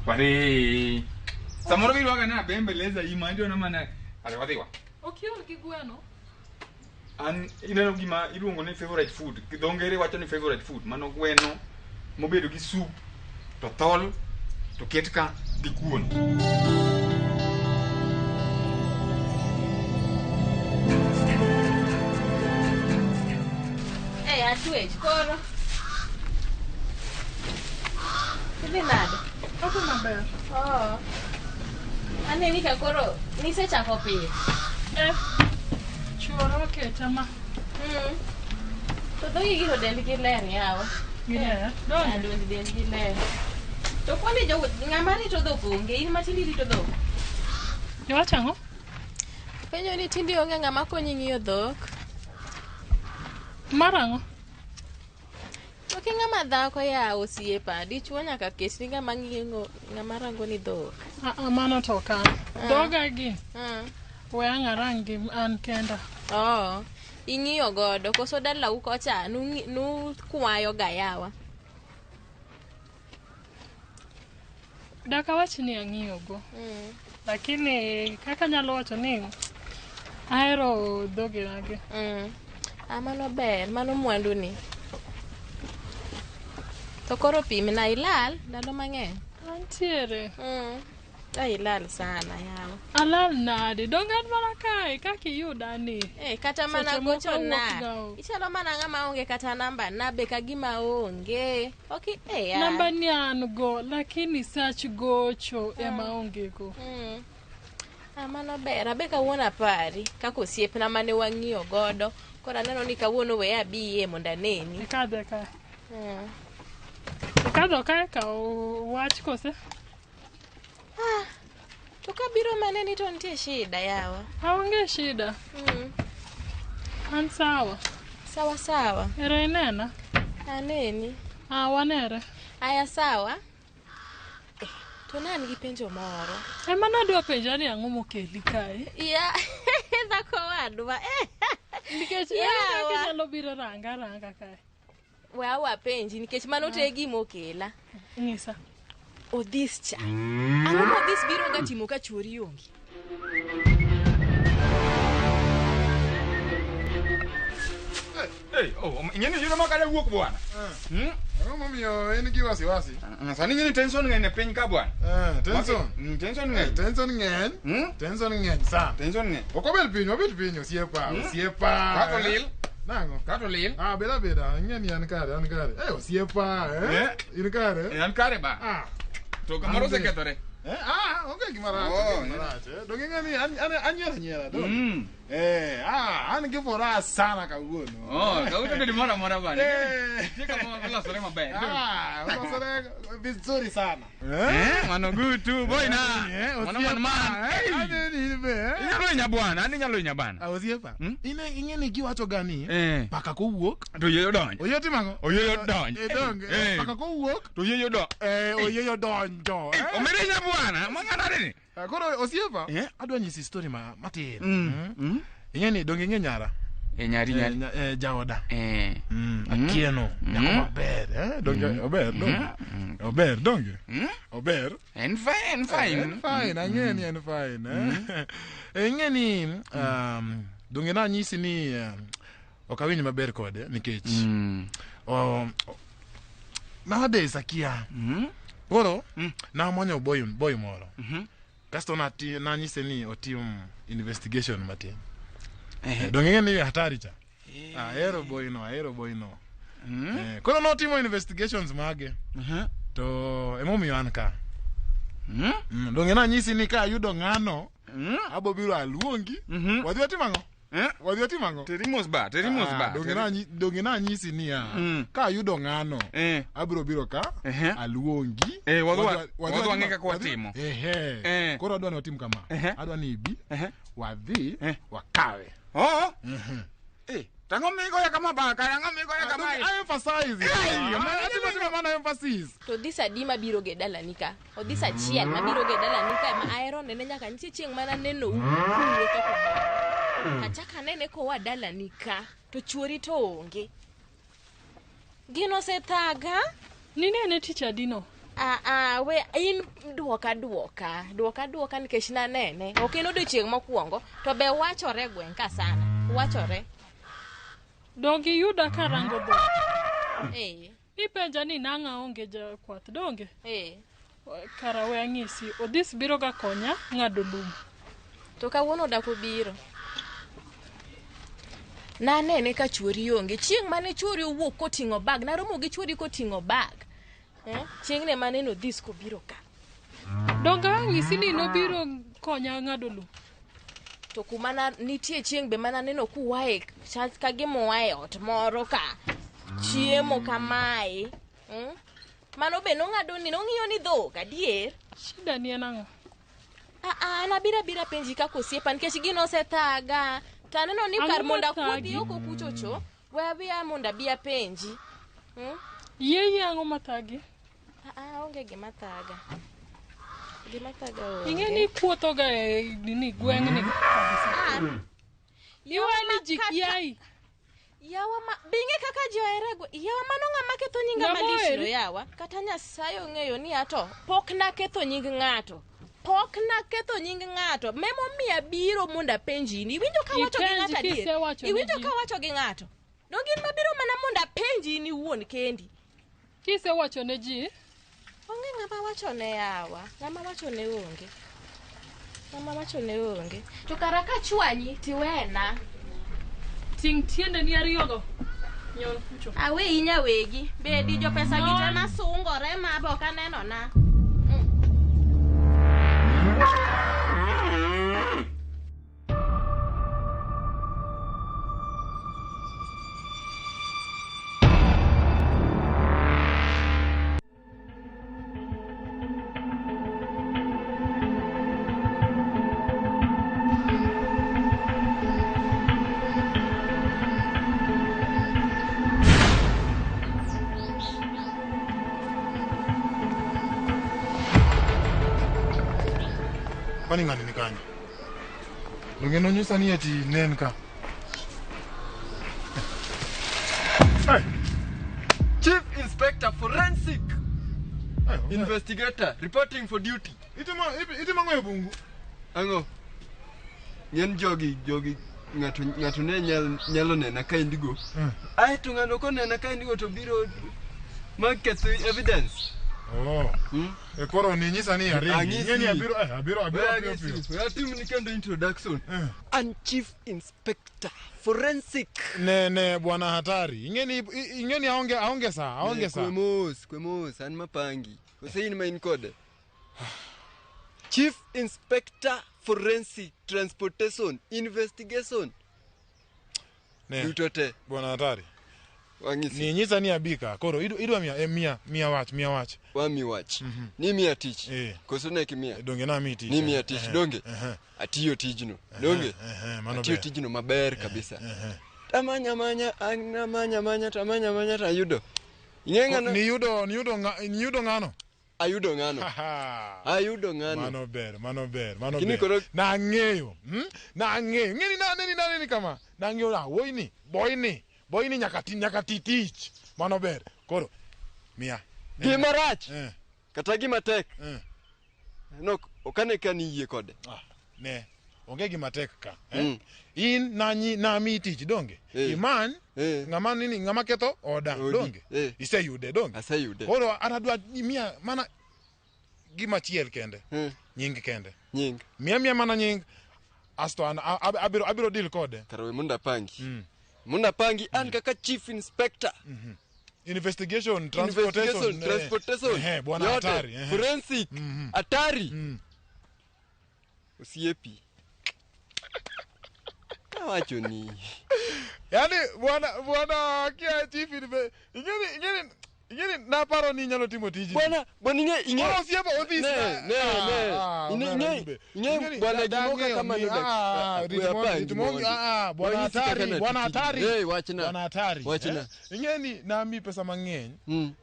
Wadhi. Samoro girwaka na bembeleza ima ndio na mana. Ale wadhi wa. Ok iol gi gweno? An ineno gima iluongo ni favorite food. Dho ngere wacho ni favorite food. Mano gweno mobedo gi soup to thol to ket ka gi kuon. Eh, atwech koro. Idhi nade? Odhi maber. Oh. Aneni ka koro nisechako pith. Eh. Chuora oketa ma. To dhogi gi to dendgi ler yawa. Giler? Donge? Dend dendgi ler. To kwani jo ng'ama rito dhok onge, in ma tinde irito dhok? Iwacho ang'o? Penjo ni tinde onge ng'ama konyi ng'iyo dhok. Mar ang'o? Ok ng'ama dhako ya osiepa, dichuo nyaka ketni ng'ama ng'iyo ng'ama rango ni dhok. Ah, ah, mano to ok an. Dhoga gi. We ang' arang gi an kenda. Oh, ing'iyo godo koso dalau kocha nukwayo ga yawa. Dak awach ni ang'iyogo. Lakini kaka anyalo wacho ni ahero dhogenagi. Ah, mano ber, mano mwandu ni. To koro pimna ilal ndalo mang'eny. Antiere. Ah, ilal sana yawa. Alal nade? Donge an mana kae kaka iyuda ni. Eh, kata mana Seche moko gocho awuok na. ga oko. Ichalo mana ng'ama onge kata namba na be ka gima onge. Ok, eh, ya. Namba ni an go, lakini sach gocho ema onge go. Ah, mano ber. Abe kawuono apari kaka osiepna mane wang'iyo godo. Koro aneno ni kawuono we abiye mondo aneni. Ikadhe kae. Ikadho kae kawo wach kose? Ah, to kabiro maneni to nitie shida yawa. Aonge shida. An sawa. Sawa sawa. Ero inena? Aneni. Ah, wanere. Aya sawa. Eh, to ne an gi penjo moro. Ema nadwa penja ni ang'o mokeli kae? Ya, dhako wadwa. Eh. Nikech ere Yawa. kaka inyalo biro ranga ranga kae? We awapenji nikech mano to e gima okela. Ng'isa. Odhis cha. Ang'o ma Odhis biro ga timo ka chuori onge? Hey, oh, ing'eni yudo ma kada wuok bwana. Ang'o momiyo in gi wasiwasi? Sani ing'eni tension ng'eny e piny ka bwana. Tension. Tension ng'eny. Tension ng'eny. Tension ng'eny sana. Tension ng'eny. Ok wabed piny, wabed piny osiepa, osiepa. Kato lil. Nang'o? Kato lil. Ah, beda beda, ing'e ni an kare, an kare. Eh, osiepa, eh? In kare? An kare ba. Ah. To kamoro osekethore. Eh, ah, onge gima rach, Oh, onge gima rach. Eh, donge ing'e ni an anyiero anyiera, donge? Eh, ah, an gi furaha sana kawuono. Oh, kawuono to gimoro amora bwana. Eh. Nitie kama olosore maber. Ah, olosore vizuri sana. Eh, mano gutu boy na. Eh, Mano man man. eh, aneni in be, eh? Inyalo hinya bwana, an inyalo hinya bana. Ah, osiepa. Ing'e ni giwacho ga ni Eh. paka kowuok To oyieyo donjo. oyieyo timo ang'o? Oyieyo donjo. Eh, donge. Eh. Paka kowuok To oyieyo donjo. eh, oyieyo donjo. Eh. Omera hinya bwana, mang'ana nini? Ah, Koro osiepa, adwa nyisi story ma matin. Ing'e ni donge ing'e nyara? Eh, nyari nyari. Eh, jaoda. Eh. Atieno, nyako maber, eh? Donge ober, donge. Ober, donge. Ober. En fine, en fine. En fine, ang'e ni en fine. Eh? Eh, Ing'e ni donge nanyisi ni ok awinj maber kode nikech nowadays akia. Koro namanyo boy boy moro. Kasto nanyise ni otim investigation matin. Donge ing'e ni hatari cha? Ahero boy no, ahero boy no. Eh, koro notimo investigations mage. To emomiyo an ka. Donge nanyisi ni ka ayudo ng'ano, abo biro aluongi. Wadhi watim ang'o? Wadhi watim ang'o? Teri mos ba, teri mos ba. Donge donge nanyisi niya, ka ayudo ng'ano, abiro biro ka, aluongi. Eh, wadhi wang'e kaka watimo. Ehe. Koro adwa ni watim kama. Adwa ni ibi, wadhi, wakawe. Oh. Eh, tang'o migoya kama ba, karang'o migoya kama. I emphasize. Atimo mana emphasis. To odhis adi mabiro go e dalani ka? Odhis achiel mabiro go e dalani ka ma ahero nene nyaka nitie chieng' mana nenou kuwuotho kumoro. Achako anene koa dalani ka to chuori to onge. Gino osethaga. Ninene tich adi no? Aa, we in duoka duoka. Duoka duoka nikech nanene. Ok en odiochieng' mokwongo to be wachore e gweng' ka sana. Wachore. Donge iyuda karango dhok? Eh. Ipenja ni nang'a onge jakwath, donge? Eh. Kara we ang'isi, Odhis biro ga konya ng'ado lum. To kawuono odak obiro. Nanene ka chuori onge. Chieng' mane chuori owuok koting'o bag, naromo gi chuori koting'o bag. Eh? Chieng'ne maneno Odhis kobiro ka. Donge ang'isi ni nobiro konya ng'ado lum? To kuma na nitie chieng' be mana neno kuwae chal ka gima uae e ot moro ka chiemo kamae. Mano be nong'ado ni nong'iyo ni dhok adier. Shida ni en ang'o? Aa, an abiro abira penji kaka osiepa nikech gino osethaga. To aneno ni Ang'o kar mondo mathagi? akuodhi oko kuchocho, we aweya mondo abi apenji. Yie ang'o mathagi? Aa, onge gima thaga. Gima thaga onge. Ing'e ni ikuothoga e nini gweng'ni kabisa. Iwe ni ji kiayi. Yawa ma bing'e kaka ji ohere gwe. Yawa mano ng'ama ketho nyinga Ng'ama malich no oheri? yawa. Kata Nyasaye ong'eyo ni ato pok naketho nying ng'ato. Pok naketho nying ng'ato. Memomiyo abiro mondo apenji in. Iwinjo ka wacho gi Ipenj ng'ato adier? kisewacho ne Iwinjo ji. ka wacho gi ng'ato? Donge in mabiro mana mondo apenji in iwuon kendi. Kisewacho ne ji? Onge ng'ama wacho ne yawa. Ng'ama wacho ne onge. Ng'ama wacho ne onge. To kara ka chwanyi tiwena. Ting' tiendeni ariyogo. Nyon kucho. Aweyi nyawegi. Bedi jopesa gi te Nyon. masungore ma be ok aneno na. Kwani ng'ani ni kanye? Donge nonyisa ni eti ne en ka. Chief Inspector Forensic Investigator reporting for duty. Itimo ang'o e bungu? Ang'o? Ng'en jogi ng'ato ng'ato ne nyalo nena ka indigo. Ae to ng'ano konena ka indigo to biro ma ketho evidence. Oh. E koro ninyisa ni aringi. Ang'isi. Ing'e ni abiro abiro piyo piyo. We atimni kendo introduction. An Chief Inspector Forensic. Ne bwana hatari. Ing'e ni aonge saa, aonge saa. Kwe mos, an mapangi. Kose in ma in kode? Chief Inspector Forensic Transportation Investigation. Ne. Duto te. Bwana hatari. Wang'isi. Ninyisa ni abika. Koro idwa mia wach. Wami wach. Ni miya tich. Koso ne kimiya? Donge namiyi tich. Ni miya tich, donge? Atiyo tijno. Donge? Mano Atiyo ber. tijno maber kabisa. Tamanya manya, amanya manya, tamanya manya tayudo. Ing'e ng'ano? Niyudo ng'ano? Ayudo ng'ano. Ayudo ng'ano. Mano ber. Lakini koro Nang'eyo. Nang'eyo. Ng'eni naneni kama. Nang'eyo na woini, boyni. Boyni nyaka ti tich. Mano ber. Koro miya. Gima rach. Kata gima tek. Nok okane ka ni yie kode. Ne. Onge gima tek ka. In nami tich donge. Imany ng'ama nini ng'ama ketho oda donge. Iseyude donge. Aseyude. Koro an adwa miya mana gima chiel kende. Nying kende. Nying. Miya mana nying. Asto an abiro deal kode. Kara we mondo apangi. Mondo apangi an kaka Chief Inspector. Investigation, transportation. Transportation. Bwana hatari. Forensic. Hatari. Osiepi. Awacho ni. Yaani bwana kia chief ingeni Ing'eni naparo ni inyalo timo tijni. Bwana, bwana ing'e ing'e. Koro osiepa odhis. Ne, ne, ne. Ing'e ing'e bwana gimoka kama no Bwana hatari, bwana hatari. Eh, wachna. Bwana hatari. Wachna. Eh, Ing'e ni nami pesa mang'eny,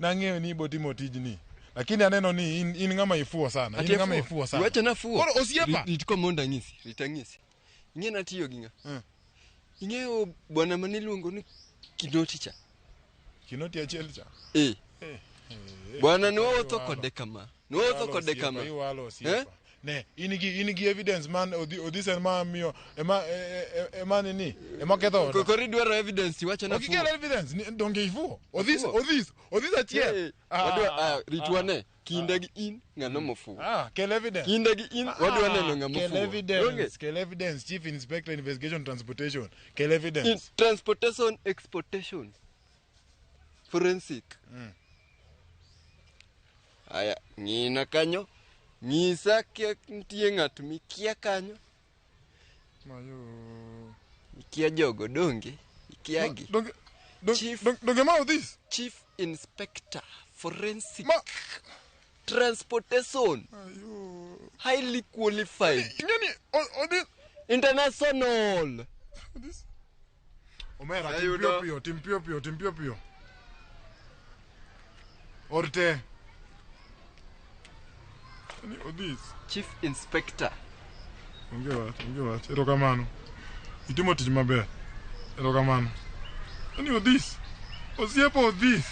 nang'eyo ni ibo timo tijni. Lakini aneno ni in ng'ama ifuo sana. In ng'ama ifuo sana. Wachna fuo. Koro osiepa. Rit ko mondo ang'isi, rit ang'isi. Ing'e natiyo gi ng'a? Ing'eyo bwana mane iluongo ni Kinoti cha. Kinoti achiel cha. Eh. Eh, Bwana niwawuotho kode kama. Niwawuotho kode kama. Iwalo Eh? osiepa. Ne, in gi evidence man odhis en ma miyo ema ema nini? Ema ketho oda. Koro idwaro evidence iwacho na Ok ikel evidence, donge ifuo. Odhis Afuo. odhis odhis achiel. Eh, wadwa rit wane. Kinda gi in ng'ano mofuwo. Ah, kel evidence. Kinda gi in wadwa neno ng'ama Kel ofuwo. Donge? evidence, kel evidence, Chief Inspector Investigation Transportation. Kel evidence. In transportation exportation. Forensic. Aya, ng'ina kanyo. Nyisa kia nitie ng'at mikia kanyo. Mayo. Ikia jogo donge? Ikiagi. Donge donge ma odhis? Chief Inspector Forensic Transportation. Highly qualified. Ingeni odhis International. Omera, tim piyo piyo, tim piyo piyo, tim piyo piyo. Orte. Ni odhis. Chief Inspector. Onge wach, onge wach. Erokamano. Itimo tich maber. Erokamano. Ni odhis. Osiepa odhis.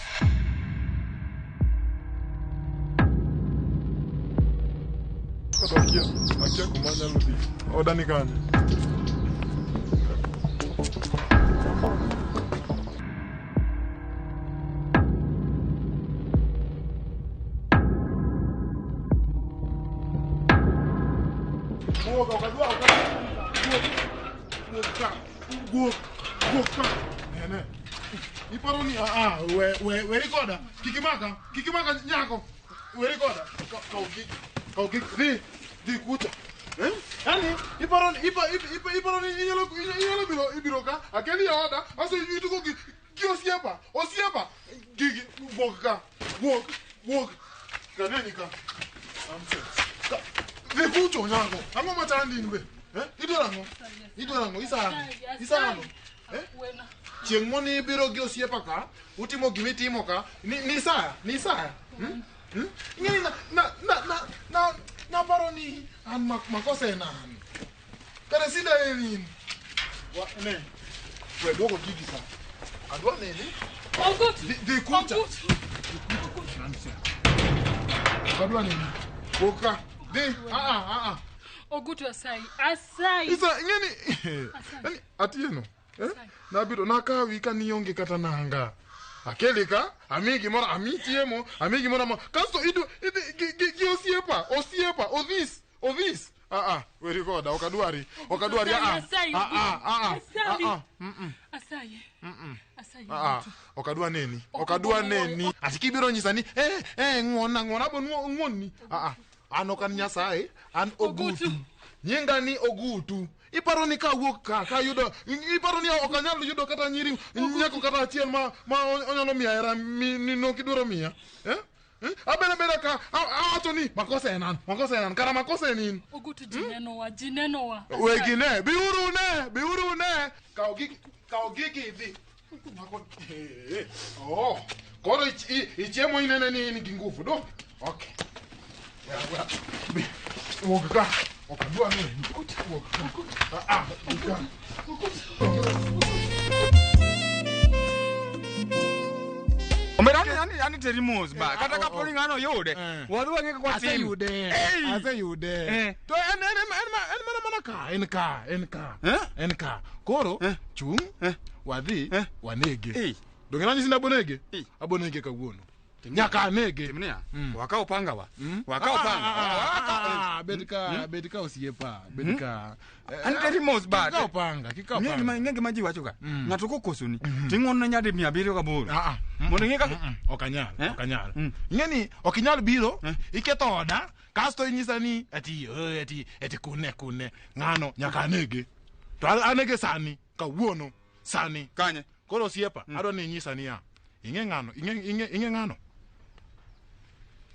Kata akia kuma anyalo dhi. Oda ni kanye? Wuok, ok adwa, ok adwa. Wuok, wuok ka. Wuok, wuok ka. Nene. Iparo ni we weri koda. Kik imaka, kik imaka nyako. Weri koda. Kaw gigi, kaw gigi. Dhi, dhi kucha. Eh? Yani iparo ni iparo ni inyalo biro ibiro ka. Akeli e oda, aso itugo gi osiepa, osiepa. Gigi, wuok ka. Wuok, wuok. Kaneni ka. Nonsense. Dhi kucho nyako. Ang'o machandi in be? Eh? Idwaro ang'o? Idwaro ang'o? Isano. Isano. Eh? Chieng' moni ibiro gi osiepa ka, utimo gimitimo ka, ni saya, ni saya. Hmm? Hmm? Ing'eni na naparo ni an makosa en an. Kare sida en in. Wa ne. We duoko gigi ka. Adwa neni. Ogut. Dhi kucha. Dhi kucha. Nonsense. Adwa neni. Wuok ka. Dhi. Ah. Ogutu asayi. Asayi. Isa ing'eni yani Atieno. Eh? Nabiro nakawi ka nionge kata nanga. Akeli ka, amiyi gimoro, amiyi chiemo, amiyi gimoro amora. Kasto idhi gi osiepa, osiepa, odhis, odhis. Ah, weri koda, ok adwari, ok adwari. Asayi, Ah. Asayi. Ah. Asayi. Asayi. Ah, ok adwa neni, ok adwa neni. Ati kibiro nyisa ni, ng'uon na, ng'uon abo ng'uonni. Ah, an ok an Nyasaye, an Ogutu. Nyinga ni Ogutu. Iparo ni kawuok ka, kayudo, iparo ni ok anyal yudo kata nyiri, nyako kata achiel ma onyalo miya hera ni nok idwaro miya. Eh? Abeda beda ka, awacho ni makosa en an, makosa en an, kara makosa en in. Ogutu ji nenowa, ji nenowa. Wegi ne, biuru ne, biuru ne. Kaw gigi idhi. Oh, koro ichiemo inene ni in gi nguvu, do? Okay. Wuok ka. Ok adwa ni. Wuok ka. Ah, wuok ka. Omera ani teri mos ba. Kata kapo ni ng'ano oyude. Wadhi wang'e kaka watim. Aseyude. Aseyude. To en mana ka, en ka, en ka. En ka. Koro chung' wadhi wanege. Donge nanyisi ni abonege? Abonege kawuono. Nyaka anege. Timnia. Wakaw panga wa. Wakaw panga. Bed ka osiepa, bed ka. An teri mos ba. Kikaw panga, kikaw panga. Ng'e gima ji wacho ka. Ng'ato kokosoni. Ting'uono ne nyadi 708. Mondo ing'e kaka ok anyal, ok anyal. Ing'e ni ok inyal biro, iketho oda, kasto inyisa ni ati kune ng'ano nyaka anege. To anege sani, kawuono, sani. Kanye? Koro osiepa, adwa ni inyisa niya. Ing'e ng'ano? Ing'e ng'ano?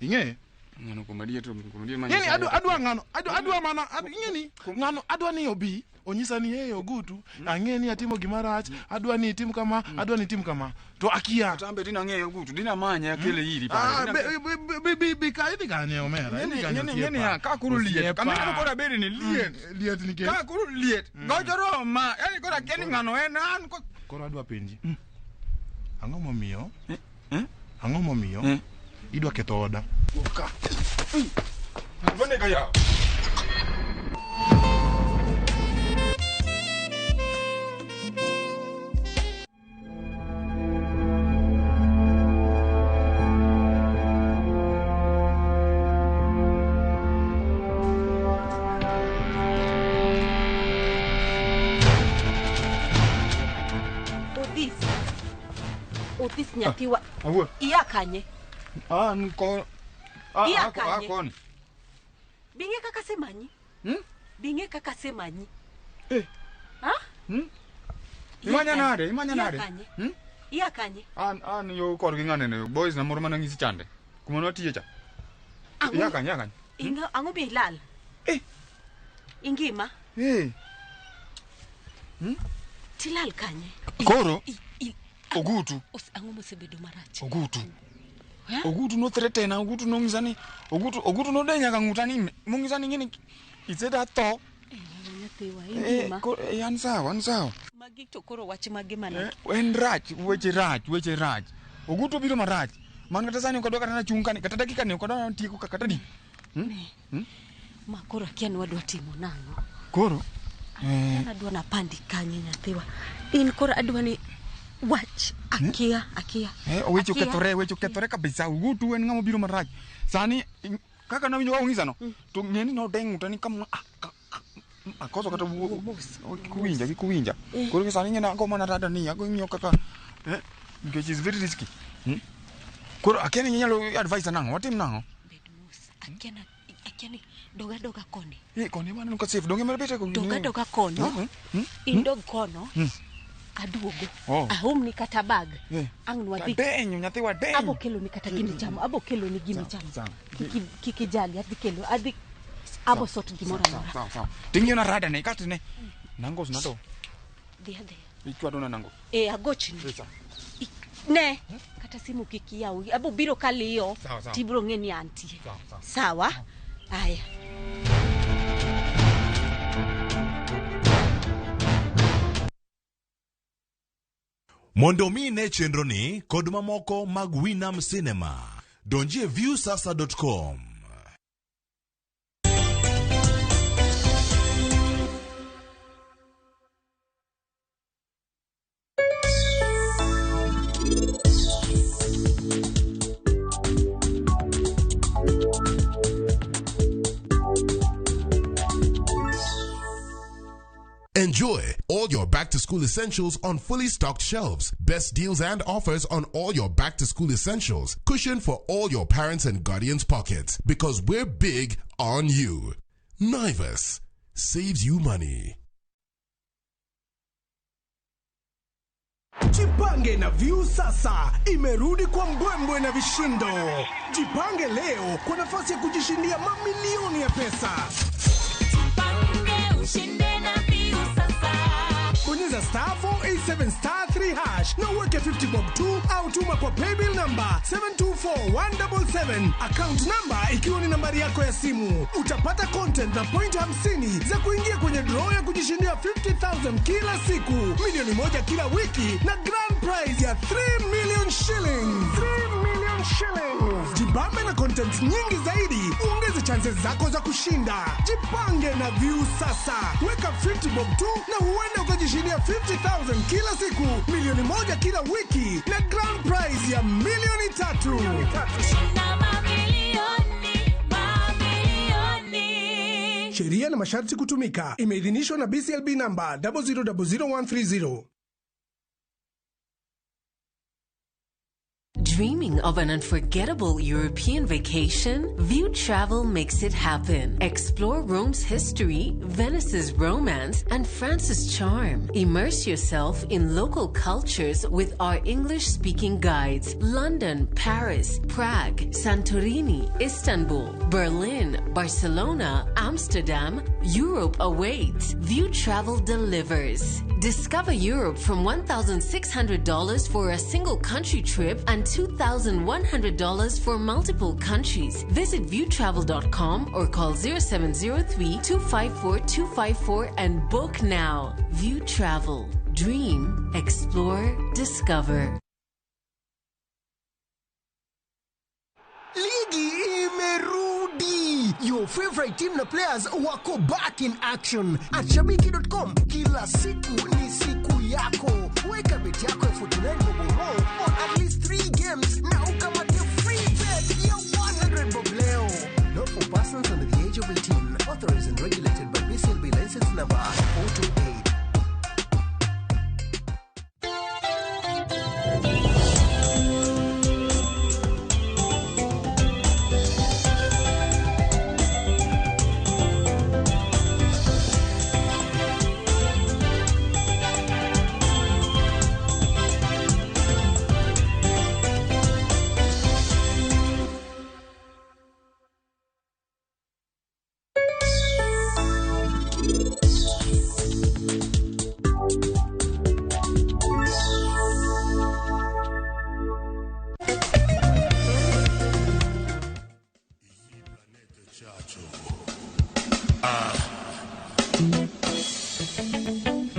Ing'e? Ng'ano kuom adier to kuom adier ma Ng'eni Nyasaye- adwa ng'ano, adwa mana ing'e ni ng'ano adwa ni obi onyisa ni hey Ogutu, ang'e ni atimo gima rach, adwa ni itim kama, adwa ni itim kama. To akia. Tambe dina ng'eyo Ogutu, dina manye akele iri Ah, pare. bi ka idhi kanye omera? Idhi kanye Ng'eni osiepa? ya ka koro liet. Osiepa. Kama ineno koro abede ni liet. Liet nikech Ka koro liet. Gocho roma. Yaani koro akia ni ng'ano en an ko Koro adwa penji. Ang'o momiyo? Ang'o momiyo idwa ketho oda? Ka. Adwa nega ya. Odhis. Odhis nyathiwa. Awuo. Iya kanye? An ko Iya a kanye? koni. Bing'e kaka asemanyi? Bing'e kaka asemanyi? Eh. Ha? Imanya nade? Imanya Iya nade? kanye? Iya kanye? An yo korgi ng'ane ne boys na moro mana ng'isi chande. Kuma nwatiye cha. Ang'o? Iya kanye, iya kanye. Ang'o be ilal? Eh. Ingima? Eh. Tilal kanye? Koro Ogutu. Ang'o mosebedo marach? Ogutu. Ogutu no threatena, Ogutu nong'isa ni Ogutu nodenya ka ng'uta ni mong'isa ni ng'eni iseda tho. Nyathiwa, Eh, ingima? an sawa, an sawa. Magi to koro wach mage mana? En rach, weche rach, weche rach. Ogutu biro marach. Man kata sani ok adwa kata nachung' kani, kata dakika ni ok adwa tieko kata di. Ma koro akia ni wadwa timo nang'o? Koro An adwa napandi kanye nyathiwa. In koro adwa ni wach akia akia. Weche Akia. okethore, weche okethore kabisa. Ogutu en ng'ama obiro marach. Sani kaka nawinjo ka ong'isa no, to ng'e ni nodeng' ng'uta ni kama akoso kata wuo kik uwinja, kik uwinja. Koro sani ing'e ni ago mana rada ni, ago ng'iyo kaka nikech is very risky. Koro akia ni inyalo advise nang'o, watim nang'o? Akia na akia ni doga doga koni. Koni ema aneno ka safe, donge mar bete ko. Doga doga kono. In dog kono. Aduogo. Oh. Aumni kata bag. Ang' nwadhi. Tadenyo, nyathiwa denyo. Abo keloni kata gimichamo, abo keloni gimichamo. Sawa. Kik ijali, adhi kelo, adhi abo sort gimoro amora. Sawa, sawa. Ting'iyo na rada ne, kasto ne. Nangos na to. Dhi adhiya. Ichwado na nango. Agochni. Sawa. Ne, kata simu kik iyaw. Abo biro kaliyo, Sawa, sawa. tibiro ng'e ni antie. Sawa, sawa. Sawa? Aya. Mondo mi ine chenroni kod mamoko mag Winam Cinema, donjie viewsasa.com. Enjoy all your back to school essentials on fully stocked shelves. Best deals and offers on all your back to school essentials. Cushion for all your parents and guardians' pockets because we're big on you. Naivas saves you money. Jipange na View sasa imerudi kwa mbwembwe na vishindo. Jipange leo kwa nafasi ya kujishindia mamilioni ya pesa. Ushinde na View sasa. Bonyeza star 487 star 3 hash na uweke 50 bob 2 au tuma kwa paybill number 724177 account number ikiwa ni nambari yako ya simu. Utapata content na point 50 za kuingia kwenye draw ya kujishindia 50,000 kila siku, milioni 1 kila wiki na grand prize ya 3 million shillings. 3 million shillings. Jibambe na content nyingi zaidi, uongeze chances zako za kushinda. Jipange na View sasa. Weka 50 bob 2 na huenda ukajishindia 50,000 kila siku, milioni 1 kila wiki na grand prize ya milioni 3. Shinda mamilioni, mamilioni. Sheria na masharti kutumika. Imeidhinishwa na BCLB namba 0000130. Dreaming of an unforgettable European vacation? View Travel makes it happen. Explore Rome's history, Venice's romance, and France's charm. Immerse yourself in local cultures with our English speaking guides. London, Paris, Prague, Santorini, Istanbul, Berlin, Barcelona, Amsterdam. Europe awaits. View Travel delivers. Discover Europe from $1,600 for a single country trip and $2,100 for multiple countries. Visit viewtravel.com or call 0703 254 254 and book now. View Travel. Dream, explore, discover. Ligi imerudi. Your favorite team na players wako back in action. At shabiki.com kila siku ni siku yako. Weka bet yako ya 49 bob or more on at least 3 games na ukamate free bet ya 100 bob leo. Not for persons under the age of 18. Authorized and regulated by BCLB license number 028.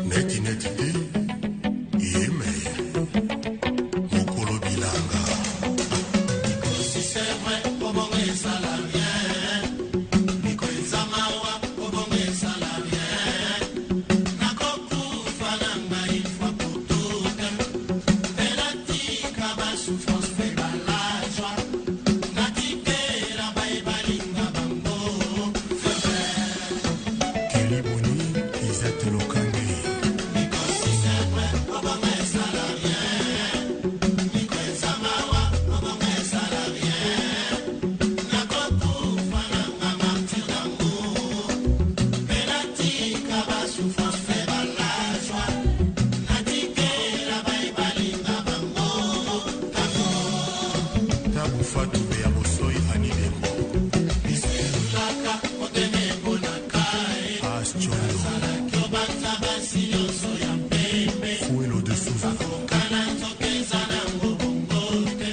Neti neti te yeme mokolo bilanga. Si c'est vrai, obonge esala bien. Miko ezamawa, obonge esala bien. Nakokufa na ngai une fois pour toutes. Elatika ba souffrance pe ba la joie. Natikela bayebalinga bango. Kelly Boni, Isette Lokange. Si c'est vrai, obonge esala bien. Miko ezamawa, obonge esala bien. Nakokufa na nga martyr d'amour. Elatika ba souffrance pe ba la joie. Natikela bayebalinga bango. Tabu Fatou Beya Bosoi Ani Dembo. Laka motema ebonaka e. As Chondo. Kobanza basi nyonso ya pembe. Fuelo de Souza. Kana nzoto eza nango bongo te.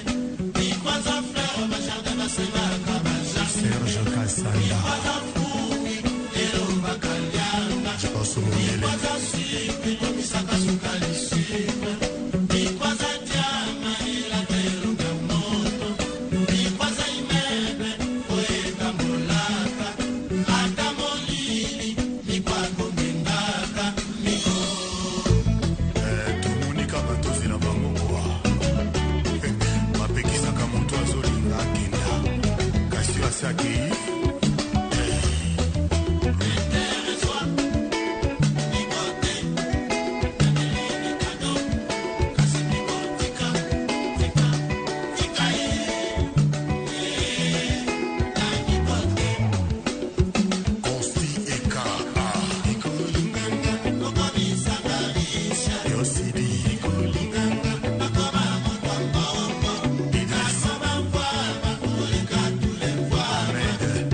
Likwaza fleur bajardin basemaka baja. Serge Kassanda. Likwaza fruit elombaka lianga. Jos Mundele. Likwaza sucre ekomisaka sukali sucre. Likwaza diama elata elonga moto. Likwaza immeuble oyo etambolaka. Ata molili likwakomendaka miko. Tomoni kaka tozela bango kwa bapekisaka moto azolinga akenda kasi oyo asi akei. Consti Eka A. Yosidi. Idriss. Ahmed.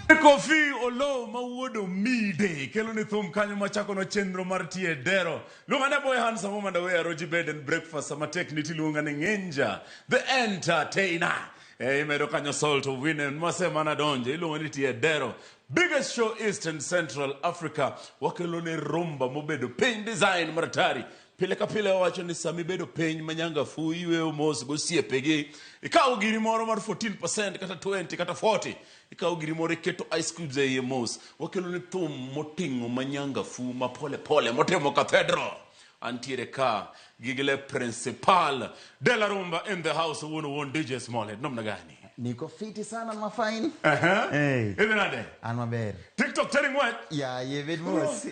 Kofi Olo mawuodo mide kelo ni thum kanyo machako no chenro mar tie dero. Luonga ne boy handsome woman the way Aroji bed and breakfast sama tek ni tiluonga ni Ngenja the entertainer. Imedo kanyo salt of women masema na donjo iluongo ni tie dero. Biggest show East and Central Africa wakelo ne rumba mobedo piny design maratari. Pile ka pile wawacho ni sami bedo piny manyanga fu iweyo mos gosiepegi ikawo giri moro mar 14% kata 20 kata 40 ikawo giri moro iketo ice cubes e iye mos wakelo ni thum moting'o manyanga fu ma pole pole motimo cathedral antiere ka gigle principal de la rumba in the house wuon wuon DJ Smollett namna gani Niko fiti sana mafain. Hey. Idhi nade? An maber. TikTok telling what? Ya, ye bet mos.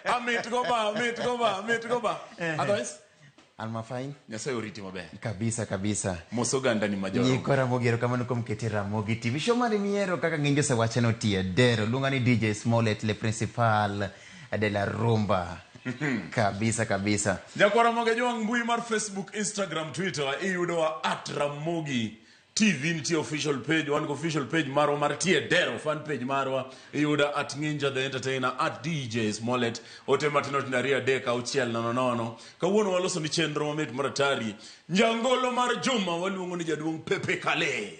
Amit goba, amit goba, amit goba. Otherwise? An mafain. Nyasaye oriti maber. Kabisa kabisa. Mos oganda ni majoro. Nyikwa Ramogi erokamano kuom kete Ramogi TV. Show mari miero kaka ng'injo osewache no tie dero. Luonga ni DJ Smollett le principal de la rumba. Kabisa kabisa. Jakwa Ramogi Jwang' mbui mar Facebook, Instagram, Twitter iyudowa at Ramogi TV nitie official page, wan gi official page marwa mar tie dero fan page marwa iyuda at Nginja the Entertainer at DJ Smollett ote matindo tindo 2 3 6 0 0. Kawuono waloso ni chenro mamit mar atari. Njangolo mar Juma waluongo ni jaduong' Pepe Kale.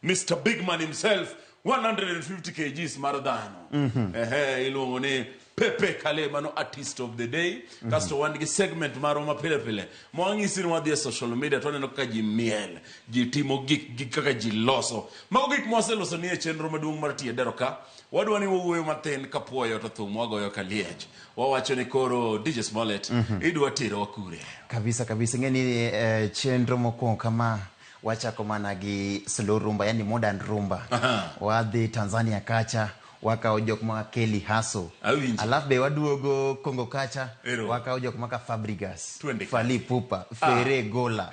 Mr. Big Man himself 150 kgs mar dhano. Ehe, iluongo ni Pepe Kale mano artist of the day. Kasto wan gi segment marwa ma pile pile. Mwang'isi ni wadhi e social media to waneno kaka ji miel, ji timo gik gi kaka ji loso. Mago gik mwaseloso ni e chenro maduong' mar tie dero ka. Wadwa ni wawuoyo mathin kapuoyo to thum wagoyo kaliech. Wawacho ni koro DJ Smollett idwa terowa kure. Kabisa kabisa. Ing'e ni chenro mokwongo kama wachako mana gi slow rumba, yani modern rumba. Wadhi Tanzania kacha wakawo jok ma Kelly Hasso. Alafu be waduogo Congo kacha wakawo jok maka Fabregas, Fally Ipupa, Ferre Gola.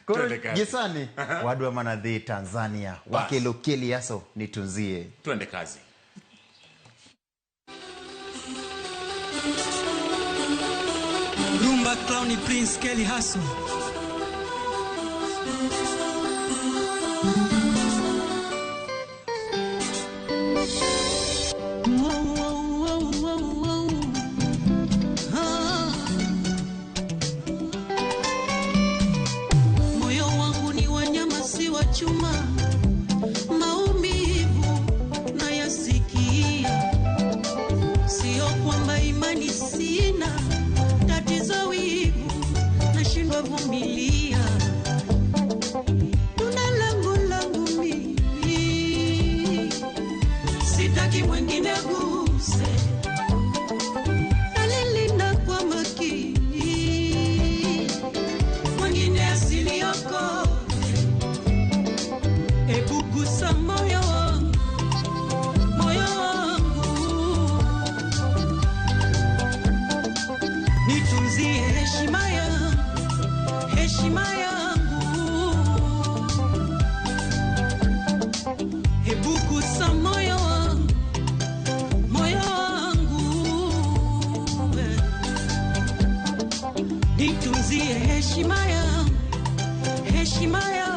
Koro gi sani wadwa mana dhi Tanzania wakelo Kelly Hasso nitunzie. Twende kazi. Rumba Clown Prince Kelly Hasso. Moyo wangu ni wanyama si wa chuma, maumivu nayasikia, sio kwamba imani sina, tatizo wivu nashindwa vumilia. Tunda langu langu mimi, sitaki mwingine aguse, nalilinda kwa makini, mwingine asiliokote. Ebu gusa moyo wangu, moyo wangu, nitunzie heshima yangu, heshima yangu. Ebu gusa moyo wangu, moyo wangu, nitunzie heshima yangu, heshima yangu.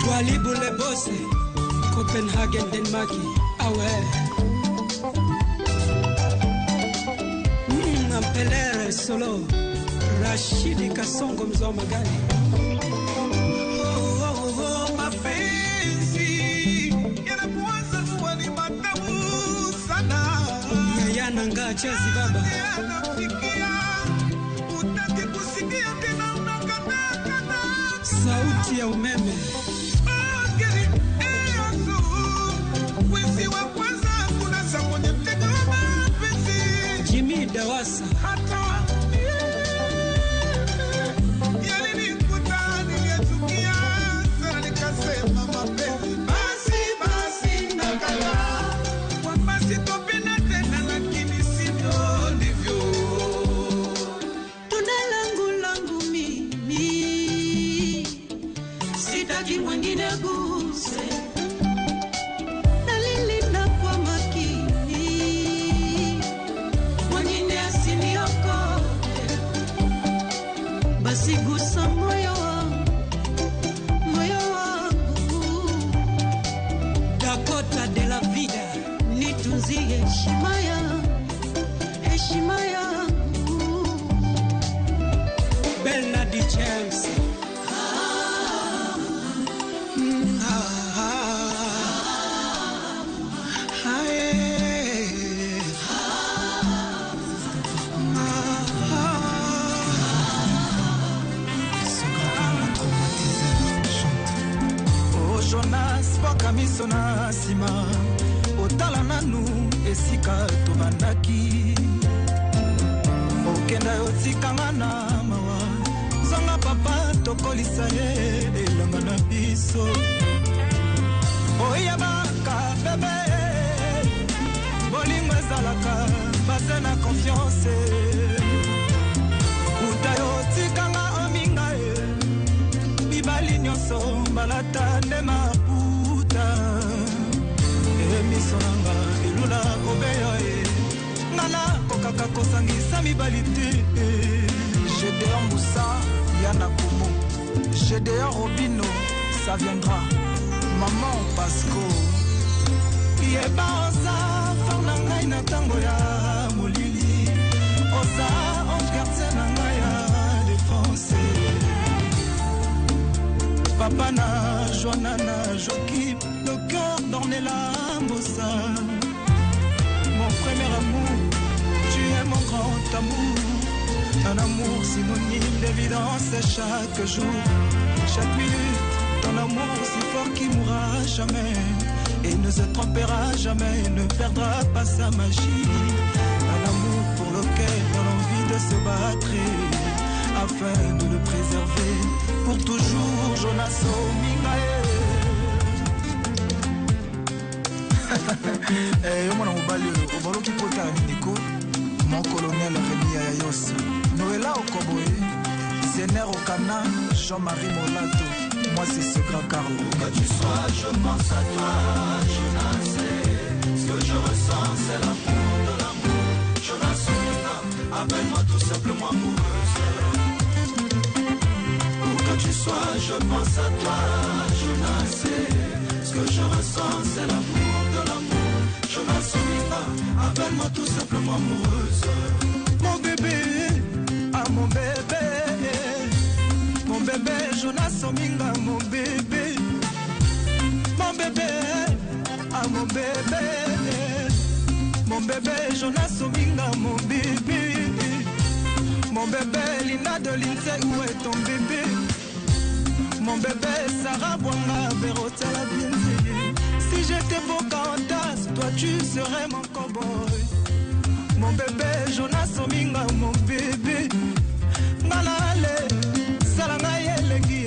Twalibu Lebose, Copenhagen, Denmark, awe. Ampelere Solo, Rashidi Kasongo mzao Magali. Oh, oh, oh, mapenzi yanapoanza huwa ni matamu sana. Yaya nanga chezi baba. Yanafikia, utaki kusikia tena unakataa. Sauti ya umeme. Jimmy Dawasa. Hata yalinikuta niliyachukia sana, nikasema mapenzi basi basi nakala kwamba sitopenda tena, lakini sivyo ndivyo. James. Oh Jonas, bwaka miso na nsima, otala nanu esika tobandaki. Okenda yotikanga na mawa, zonga papa tokolisa ye elonga na biso. Oyabaka bebe, bolingo ezalaka base na confiance. Uta yotikanga ominga ye, mibali nyonso balata nde maputa. Emiso nanga elula obeya ye, ngana kokaka kosangisa mibali te. Gédéon Moussa, Yana Koumou, Gédéon Robino, ça viendra. Maman Pasco. Yeba oza fort na ngai na ntango ya molili, oza ange gardien na ngai ya défense. Papa na Joanna na Joaquim, le cœur d'Ornella Mbossa. Mon premier amour, tu es mon grand amour. Un amour synonyme d'évidence chaque jour, chaque minute. Ton amour si fort qui mourra jamais et ne se trompera jamais, ne perdra pas sa magie. Un amour pour lequel on a envie de se battre afin de le préserver pour toujours. Jonas Omingae. Eh, mwana mobali oyo obaloki pota ya Nico, mon colonel Rémi Ayayos, Noëlla Okoboye, Zener Okana, Jean-Marie Molato. Moi c'est ce grand Carlo. Où que tu sois, je pense à toi, Jonas. Ce que je ressens, c'est l'amour de l'amour. Jonas Ominga, appelle-moi tout simplement amoureuse. Où que tu sois, je pense à toi, Jonas. Ce que je ressens, c'est l'amour de l'amour. Jonas Ominga, appelle-moi tout simplement amoureuse. Mon bébé, ah mon bébé, mon bébé, Jonas Ominga, mon bébé. Mon bébé, ah mon bébé, mon bébé, Jonas Ominga, mon bébé. Mon bébé, Lina de l'Insee, où est ton bébé? Mon bébé, Sarah Bouanga, Vérota la Bienze. Si j'étais Pocahontas, toi tu serais mon cowboy. Mon bébé, Jonas Ominga, mon bébé. Nalale, salanga yelengi,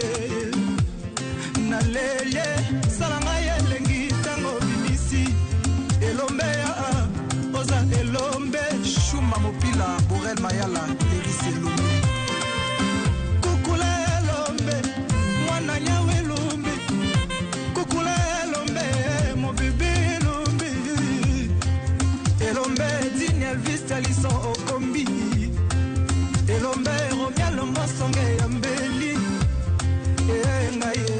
nalele, salanga yelengi, tango bibisi. Elombe ya, oza elombe. Chouma Mopila, Borel Mayala, Eris Elombe. Kukula elombe, mwana nyawe elombe. Kukula elombe, mon bébé elombe. Elombe, Digne Elvis, Talisson Okombi. Elombe, Romia Lomosonge Yambeli. Eh, ngaye.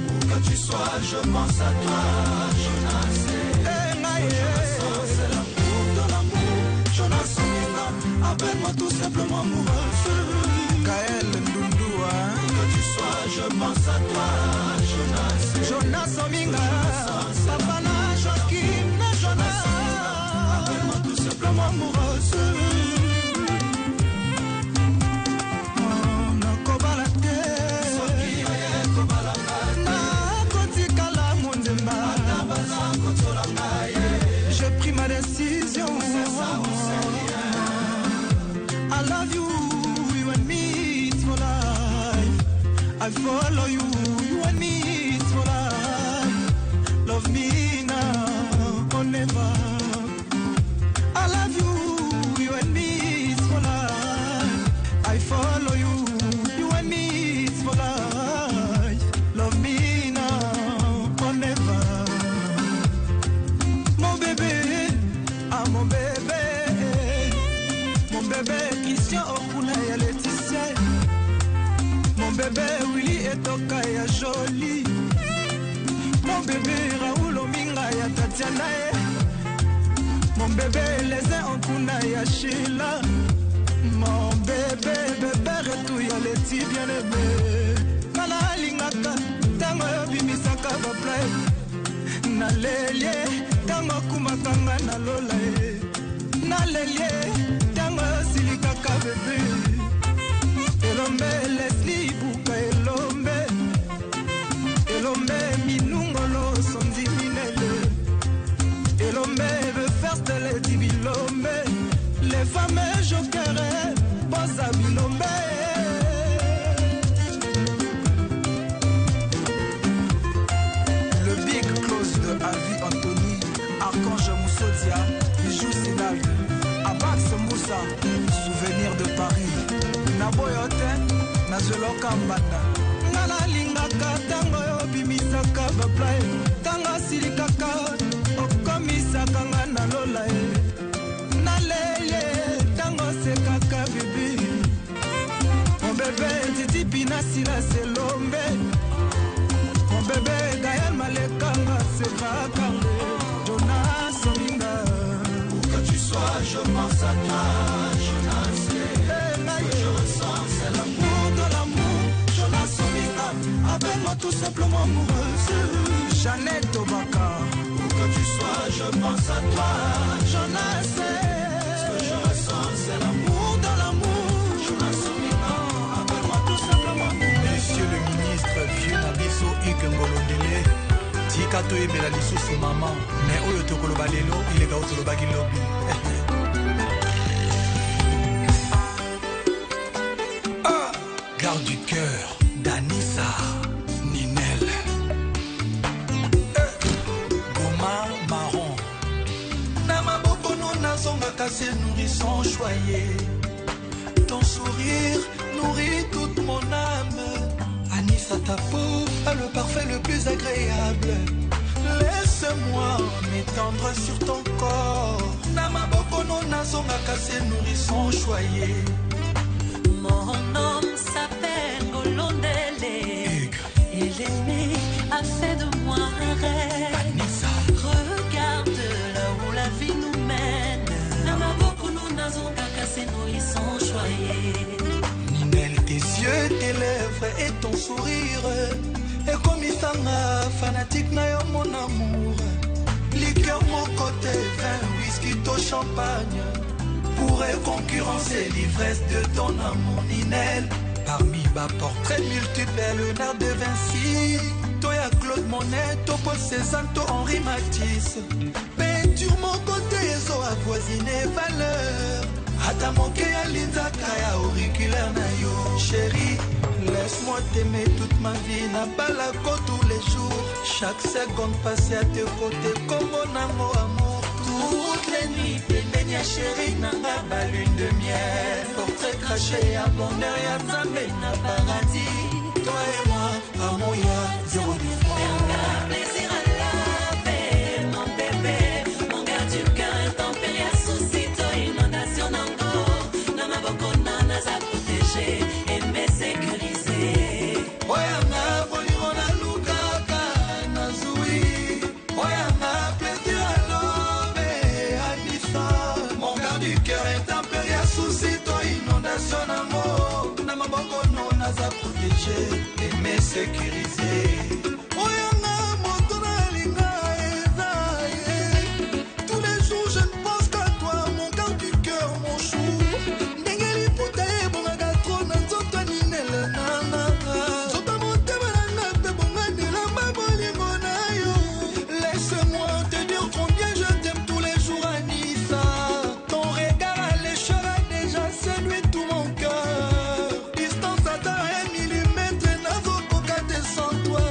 Où que tu sois, je pense à toi, Jonas. Eh, ngaye. C'est l'amour de l'amour. Jonas Ominga, appelle-moi tout simplement amoureuse. Gaël Ndundoua. Où que tu sois, je pense à toi, Jonas. Jonas Ominga, papa na Joaquim na Jonas. Appelle-moi tout simplement amoureuse. Oh, nakobala te. Soki oye kobala ngai te. Nakotikala mondemba. Ata baza kotiola ngai ye. J'ai pris ma décision. C'est ça ou c'est rien. I love you, you and me, it's for life. I follow you, you and me, it's for life. Love me now or never. I love you, you and me, it's for life. I follow you, you and me, it's for life. Love me now or never. Mon bébé, ah mon bébé, mon bébé Christian Okuna ya Laetitia. Mon bébé Willy Etoka ya Jolie. Mon bébé Raoul Ominga ya Tatiana. Mon bébé Lézin Okuna ya Sheila. Mon bébé, bébé Retou ya Laetitia. bien-aimé. Nga nalingaka ntango obimisaka baplay. Nalelie ntango okumaka nga nalola ye. Nalelie ntango osilikaka bebe. Elombe Leslie Buka elombe. Elombe minungolo sonzi minele. Elombe veut faire de lady bilombe. Les fameux jokers bosa bilombe. Le Big Close de Avi Anthony, Archange Moussodia, Bijou Sénal, Abax Moussa, Souvenir de Paris, Naboyote, Nazeloka Mbanda. Nga nalingaka ntango obimisaka baplay. Ntango osilikaka okomisaka nga nalola ye. Naleye ntango osekaka bibi. Mon bébé Titi Pina Sila Selombe. Mon bébé Gaël Malekanga Seka Karle. Jonas Ominga. Où que tu sois, je pense à toi, Jonas. Ce que je ressens, c'est l'amour de l'amour. Jonas Ominga, appelle-moi tout simplement amoureuse. Jeannette Obaka. Où que tu sois, je pense à toi, Jonas. Ce que je ressens, c'est l'amour de l'amour. Jonas Ominga, appelle-moi tout simplement amoureuse. Monsieur le ministre, vieux na biso Hugues Ngolondele, tika toyembela lisusu mama, mais oyo tokoloba lelo eleka oyo tolobaki lobi. Ah, garde du cœur, Danissa, Ninel. Goma marron. Na maboko no nazongaka se nourrisson choyé. Ton sourire nourrit toute mon âme. Anissa, ta peau a le parfait le plus agréable. Laisse-moi m'étendre sur ton corps. Na maboko no nazongaka se nourrisson choyé. Mon homme s'appelle Ngolondele. Et l'aimer a fait de moi un rêve. Regarde là où la vie nous mène. Na maboko no nazongaka se nourrisson choyé. Ninel, tes yeux, tes lèvres et ton sourire. Ekomisanga fanatique na yo mon amour. Liqueur mon côté, vin, whisky to champagne pourrait concurrencer l'ivresse de ton amour, Ninel. Parmi ba portraits multiples, Léonard de Vinci, Toya Claude Monet, to Paul Cézanne, to Henri Matisse. Peinture mon côté, ezo avoisiné valeur. Ata moke ya linzaka ya auriculaire na yo. Chérie, laisse-moi t'aimer toute ma vie, na balako tous les jours. Chaque seconde passée à tes côtés comme mon amour, amour. Toutes les nuits, pembeni ya chérie nanga ba lune de miel. Portrait craché ya bonheur ya Nzambe na paradis. Toi et moi, amour ya zéro défaut. Plaisir à laver, mon bébé, mon gars du cœur, intempérie à souci, to inondation nango. Na maboko na naza protégé, aimer sécurisé. Oyanga bolingo nalukaka nazui. Oyanga plaisir à l'homme, Anissa. Mon gars du cœur intempérie à souci, to inondation nango. Na maboko no naza protégé, aimer sécurisé. Oyanga moto nalinga eza ye. Tous les jours je ne pense qu'à toi, mon gars du cœur, mon chou. Ndenge liputa ebongaka trop na nzoto ya Ninele nana. Nzoto motema nanga mpe bonganelamba bolingo na yo. Laisse-moi te dire combien je t'aime tous les jours, Anissa. Ton regard allécheur a déjà séduit tout mon cœur. Distance ata 1 millimètre nazokoka te sans toi.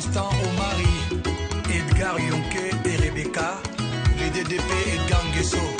Constant Omari, Edgar Yonke et Rebecca, les DDP Edgar Nguesso.